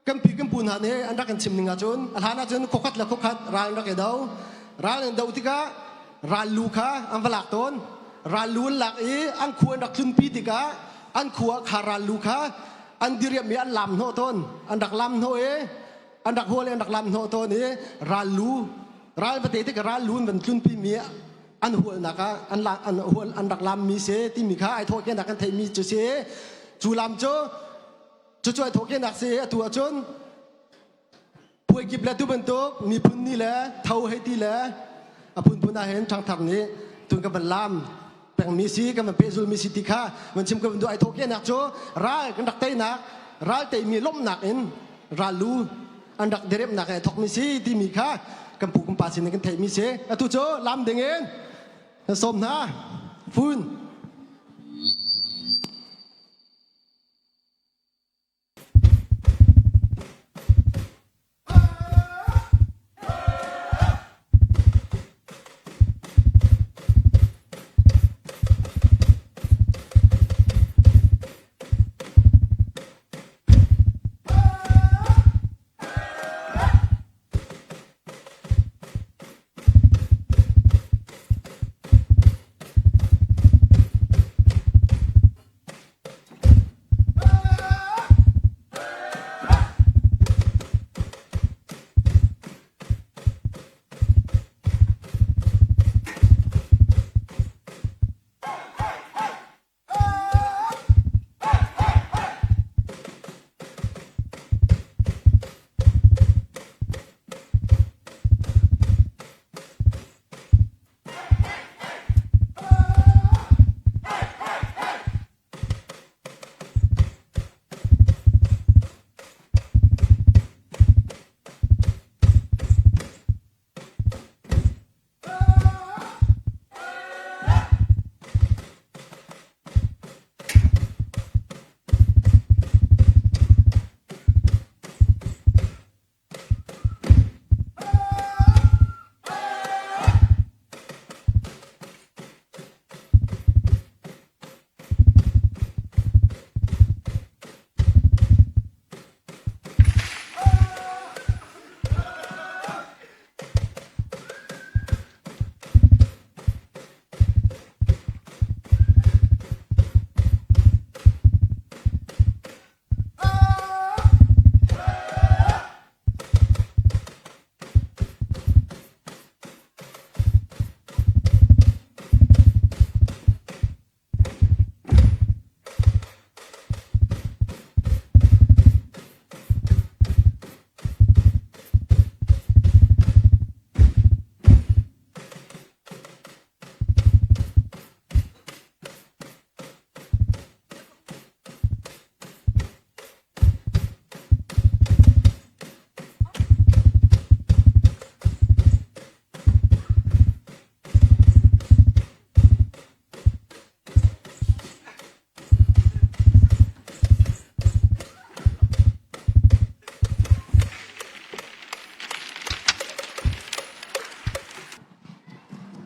kan pi kan pu hna nih an rak kan chim ning ahcun a hlan ahcun khuakhat le khuakhat ral an rak i do. Ral an do tikah ral lu kha an va lak tawn. Ral lu an lak i an khua an rak tlunpi tikah an khua kha ral lu kha an diriam i an lam hnawh tawn. An rak lam hnawh i an rak hual i an rak lam hnawh tawn i ral lu ral va te tik ral lu an van tlunpi mi an hualnak ah an la an hual an rak lam mi si timi kha ai thawhkenak kan theihmi cu si. Cu lam cu cucu ai thawhkenak si. Atu ahcun puai kip le tu bantuk miphun ni le tho hei ti le a phunphun ah hin ṭhangthar nih tun kan van lam pengmi si, kan van pehzulmi si ti kha van chim ka van duh. Ai thawhkenak cu ral kan rak teinak, ral teimi lawmhnak in ral lu an rak diremnak he thawkmi si timi kha kan pu kan pa sin in kan theihmi si. Atu cu lam ding in kan sawm hna fun.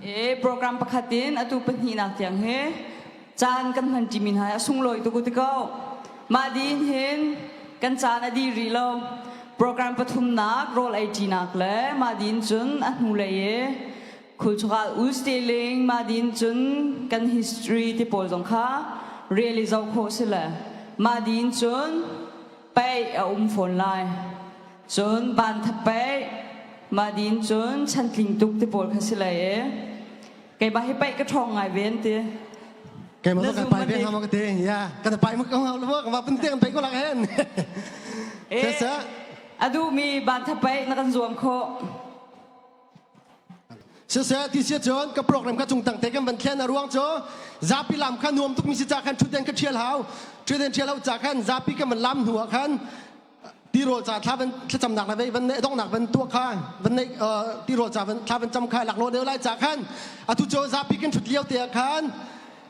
E program pakhat in atu pahnihnak tiang hi caan kan hman ṭimi hna hi a sunglawi tuk ti ko. Mah din hin kan caan a dih rih lo. Program pathumnak rawl ei ṭinak le mah din cun a hnulei i cultural usteling mah din cun kan history ti pawl zong kha really zoh khawh si le mah din cun paih a um fawn lai. Cun ban thapaih mah din cun chantling tuk ti pawl kha si lai i keimah hi paih ka ṭhawng ngai ve an ti. Keimah kan pai ve hnga ma ka ti. Ya, kan pai ma ka ngau lo ka ma pun te kan pai ko lak hen. Eh, a duhmi ban thapaih na kan zuam khawh. Siseh ti si cun ka program kha cung tang te kan van thlen a ruang cu zapi lam kha nuam tuk mi si ca khan thutden ka thial hau thutden thial hau ca khan zapi kan van lam hnu ah khan tirawl ca thla van thlacamnak na vei van neih donghnak van tuah kha van neih tirawl ca van thla van cam kha laklawh deuh lai ca khan atu cu zapi kan ṭhut lio te ah khan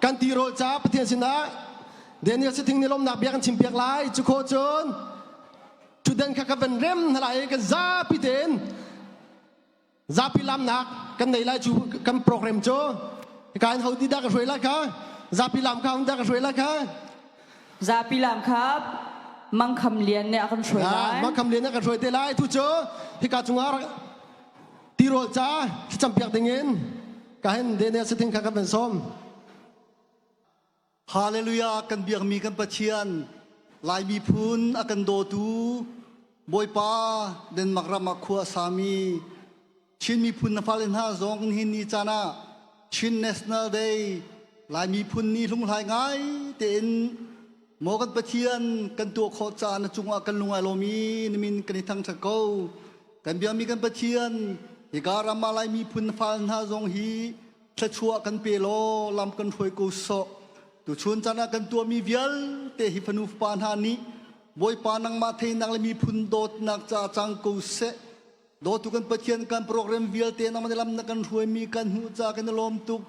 kan tirawl ca Pathian sinah Daniel Sithing nih lawmnak bia kan chimpiak lai. Cu khawh cun ṭhutden kha ka van rem hna lai i kan zapi tein zapi lamnak kan nei lai. Cu kan program cu hika in ho ti dah ka hruai lai kha? Zapi lam kha dah ka hruai lai kha. Zapi lam kha Mangkham Lian nih a kan hruai lai. Mangkham Lian nih a kan hruai te lai. Tu cu hika cungah tirawl ca thlacam piak dingin ka hin Daniel Sithing kha kan van sawm. Hallelujah kan biakmi kan Pathian Lai miphun a kan dawtu Bawipa Denmark ram ah khua a sami Chin miphun na fale hna zong nihin ni caan ah Chin National Day Lai miphun ni hlunghlai ngai tein maw kan Pathian kan tuah khawh caah na cungah kan lung ai lawm i na min kan i thangṭhat ko. Kan biakmi kan Pathian hika ram ah Lai miphun na fale hna zong hi thluachuah kan pe law lam kan hruai ko sawh. Tuchun caan ah kan tuahmi vialte hi fanu fapa hna nih Bawipa nangmah theinak le miphun dawtnak ca cang ko seh. Dawtu kan Pathian kan program vialte nangmah lam na kan hruaimi kan hmuh ca kan i lawm tuk.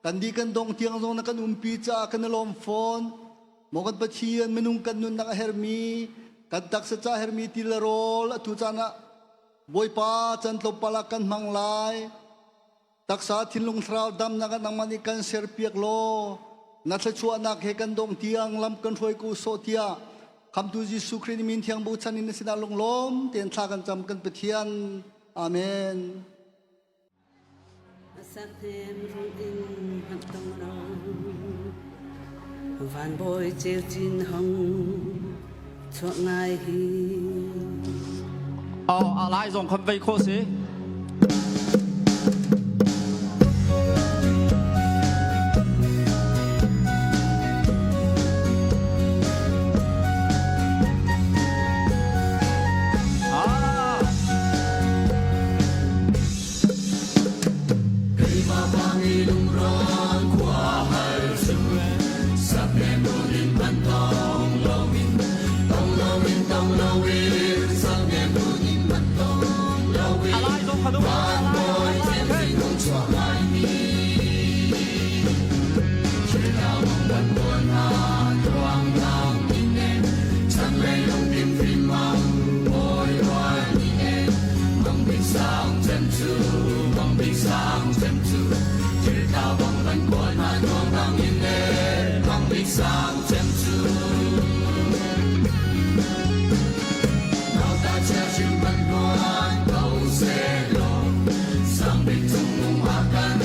Kan di kan dong tiang zong na kan umpi caah kan i lawm fawn. Maw kan Pathian minung kan nunnak a hermi kan taksa ca hermi ti le rawl atu caan ah Bawipa can tlawmpal ah kan hmang lai. Taksa thinlung thlarau damnak ah nangmah nih kan serpiak law na thluachuahnak he kan dong tiang lam kan hruai ko sawh tiah Khamtu Jesuh Khrih min thiang bochan in na sinah lunglawm tein thla kan cam kan Pathian. Amen. Sakhem rung in hnap tong lo Van bawi ceu cin hong chuak ngai hi Aw a lai zong khan vei kho si. Keimah bang i lungrawn khua har Saknem runin man tong loin tong loin tong loin saknem runin man tong loin van bawi cem hung chuak lai mi Thilnau mang ban buan hna tuang nang in e chaklei lungdim fim mang bawi rual ni e mang bik sang cem cu mang bik sang cem cu thiltha bang ban kawl hna tuang nang in e mang bik sang cem cu Nauta chia chim ban luan ko se law sang bik cung nung a kan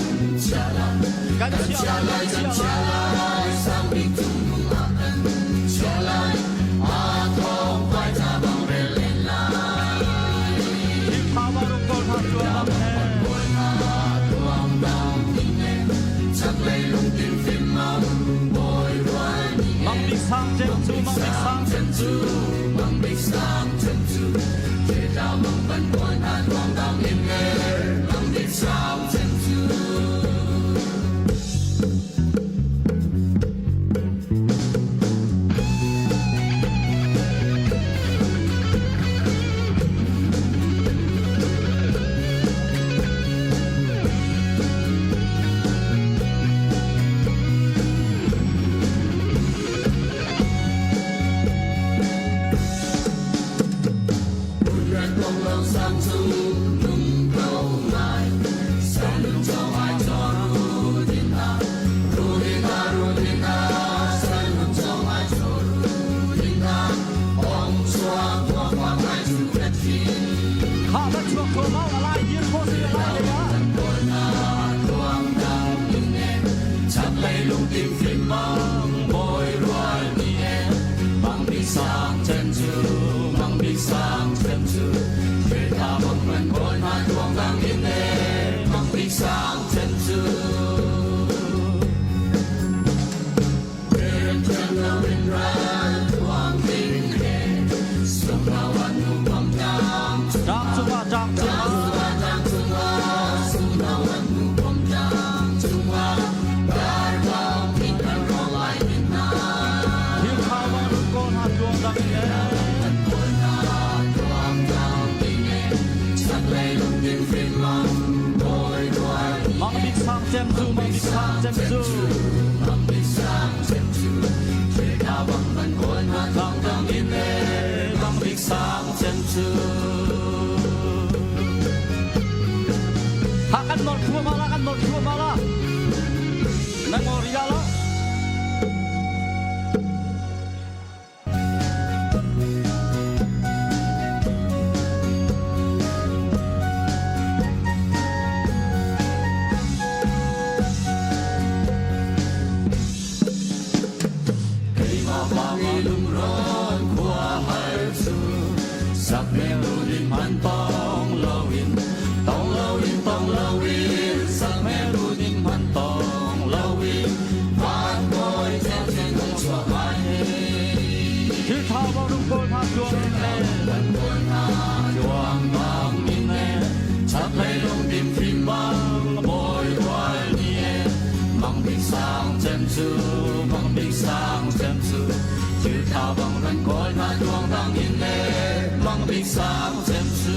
chia lai kan chia lai kan chia lai sang bik cung nung a kan chia lai a thong vai cha bang rel len lai Mang bik sang cem cu mang bik sang cem cu mang bik sang cem cu mang ban buan ha tuang dang in e mang bik sang cem cu. Kha va chuak kho mau alai dir kho si alai le ya. Chaklei lungtim fim mang bawi rual ni e mang bik sang chen cu mang bik sang chen cu thiltha bang man kawl hna tuang dang in e mang bik sang chen cu Tang cungah tang cungah. Thiltha bang run kawl hna tuang dang in e. Mang bik sang cem cu mang bik sang cem cu. Tang dang in e mang bik sang cem cu. Ha kan nor thua ma la kan nor thua ma la. Na ngor ya la. bik sang cem cu mang bik sang cem cu thil tha bang ran kawl na tuang dang in le mang bik sang cem cu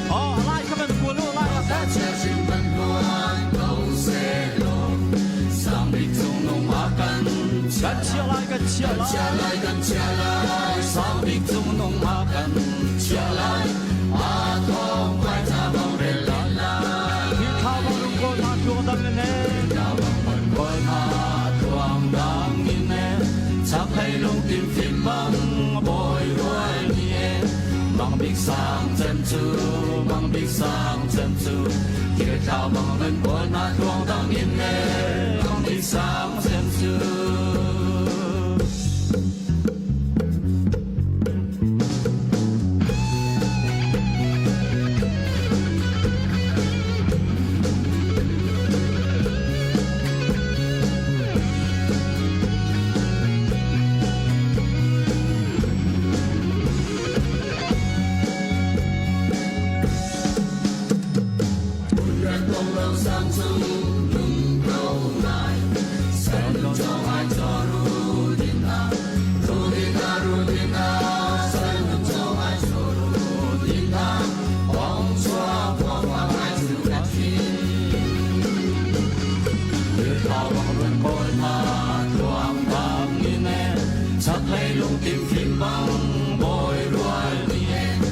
Oh lai ka ban kual lai ka chia chim kan tuan ko se lo sang bik cung nung a kan kan chia lai kan chia lai chia lai kan chia lai sang bik cung nung a kan chia lai a thong vai cha bang rel lai thil tha bang rung kawl na tuang dang in le tha bang rung kawl na tuang dang in le chak hlei lung tim phim bang bawi rual ni e mang bik sang cem cu mang bik sang cem cu thil tha bang rung kawl na tuang dang in le mang bik sang cem cu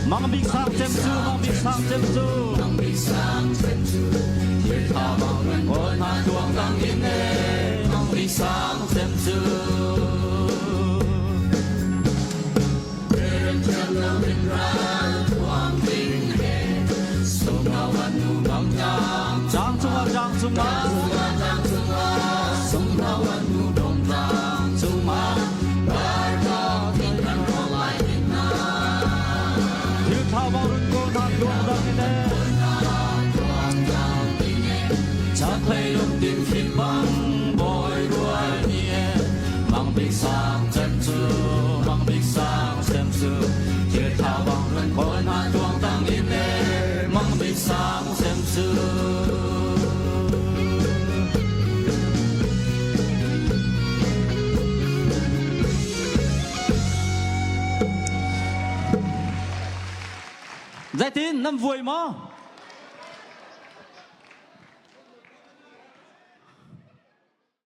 Mang bik sang cem cu mang bik sang cem cu mang bik sang cem cu thil tha bang nan kawl na tuang dang in e mang bik sang cem cu Jang cungah jang cungah Thil tha bang run kawl na tuang dang in e Chaklei lungtin fim bang bawi rual ni e mang bik sang cem cu mang bik sang cem cu thil tha bang run kawl na tuang tang in e mang bik sang cem cu Zeitin nan vuai maw?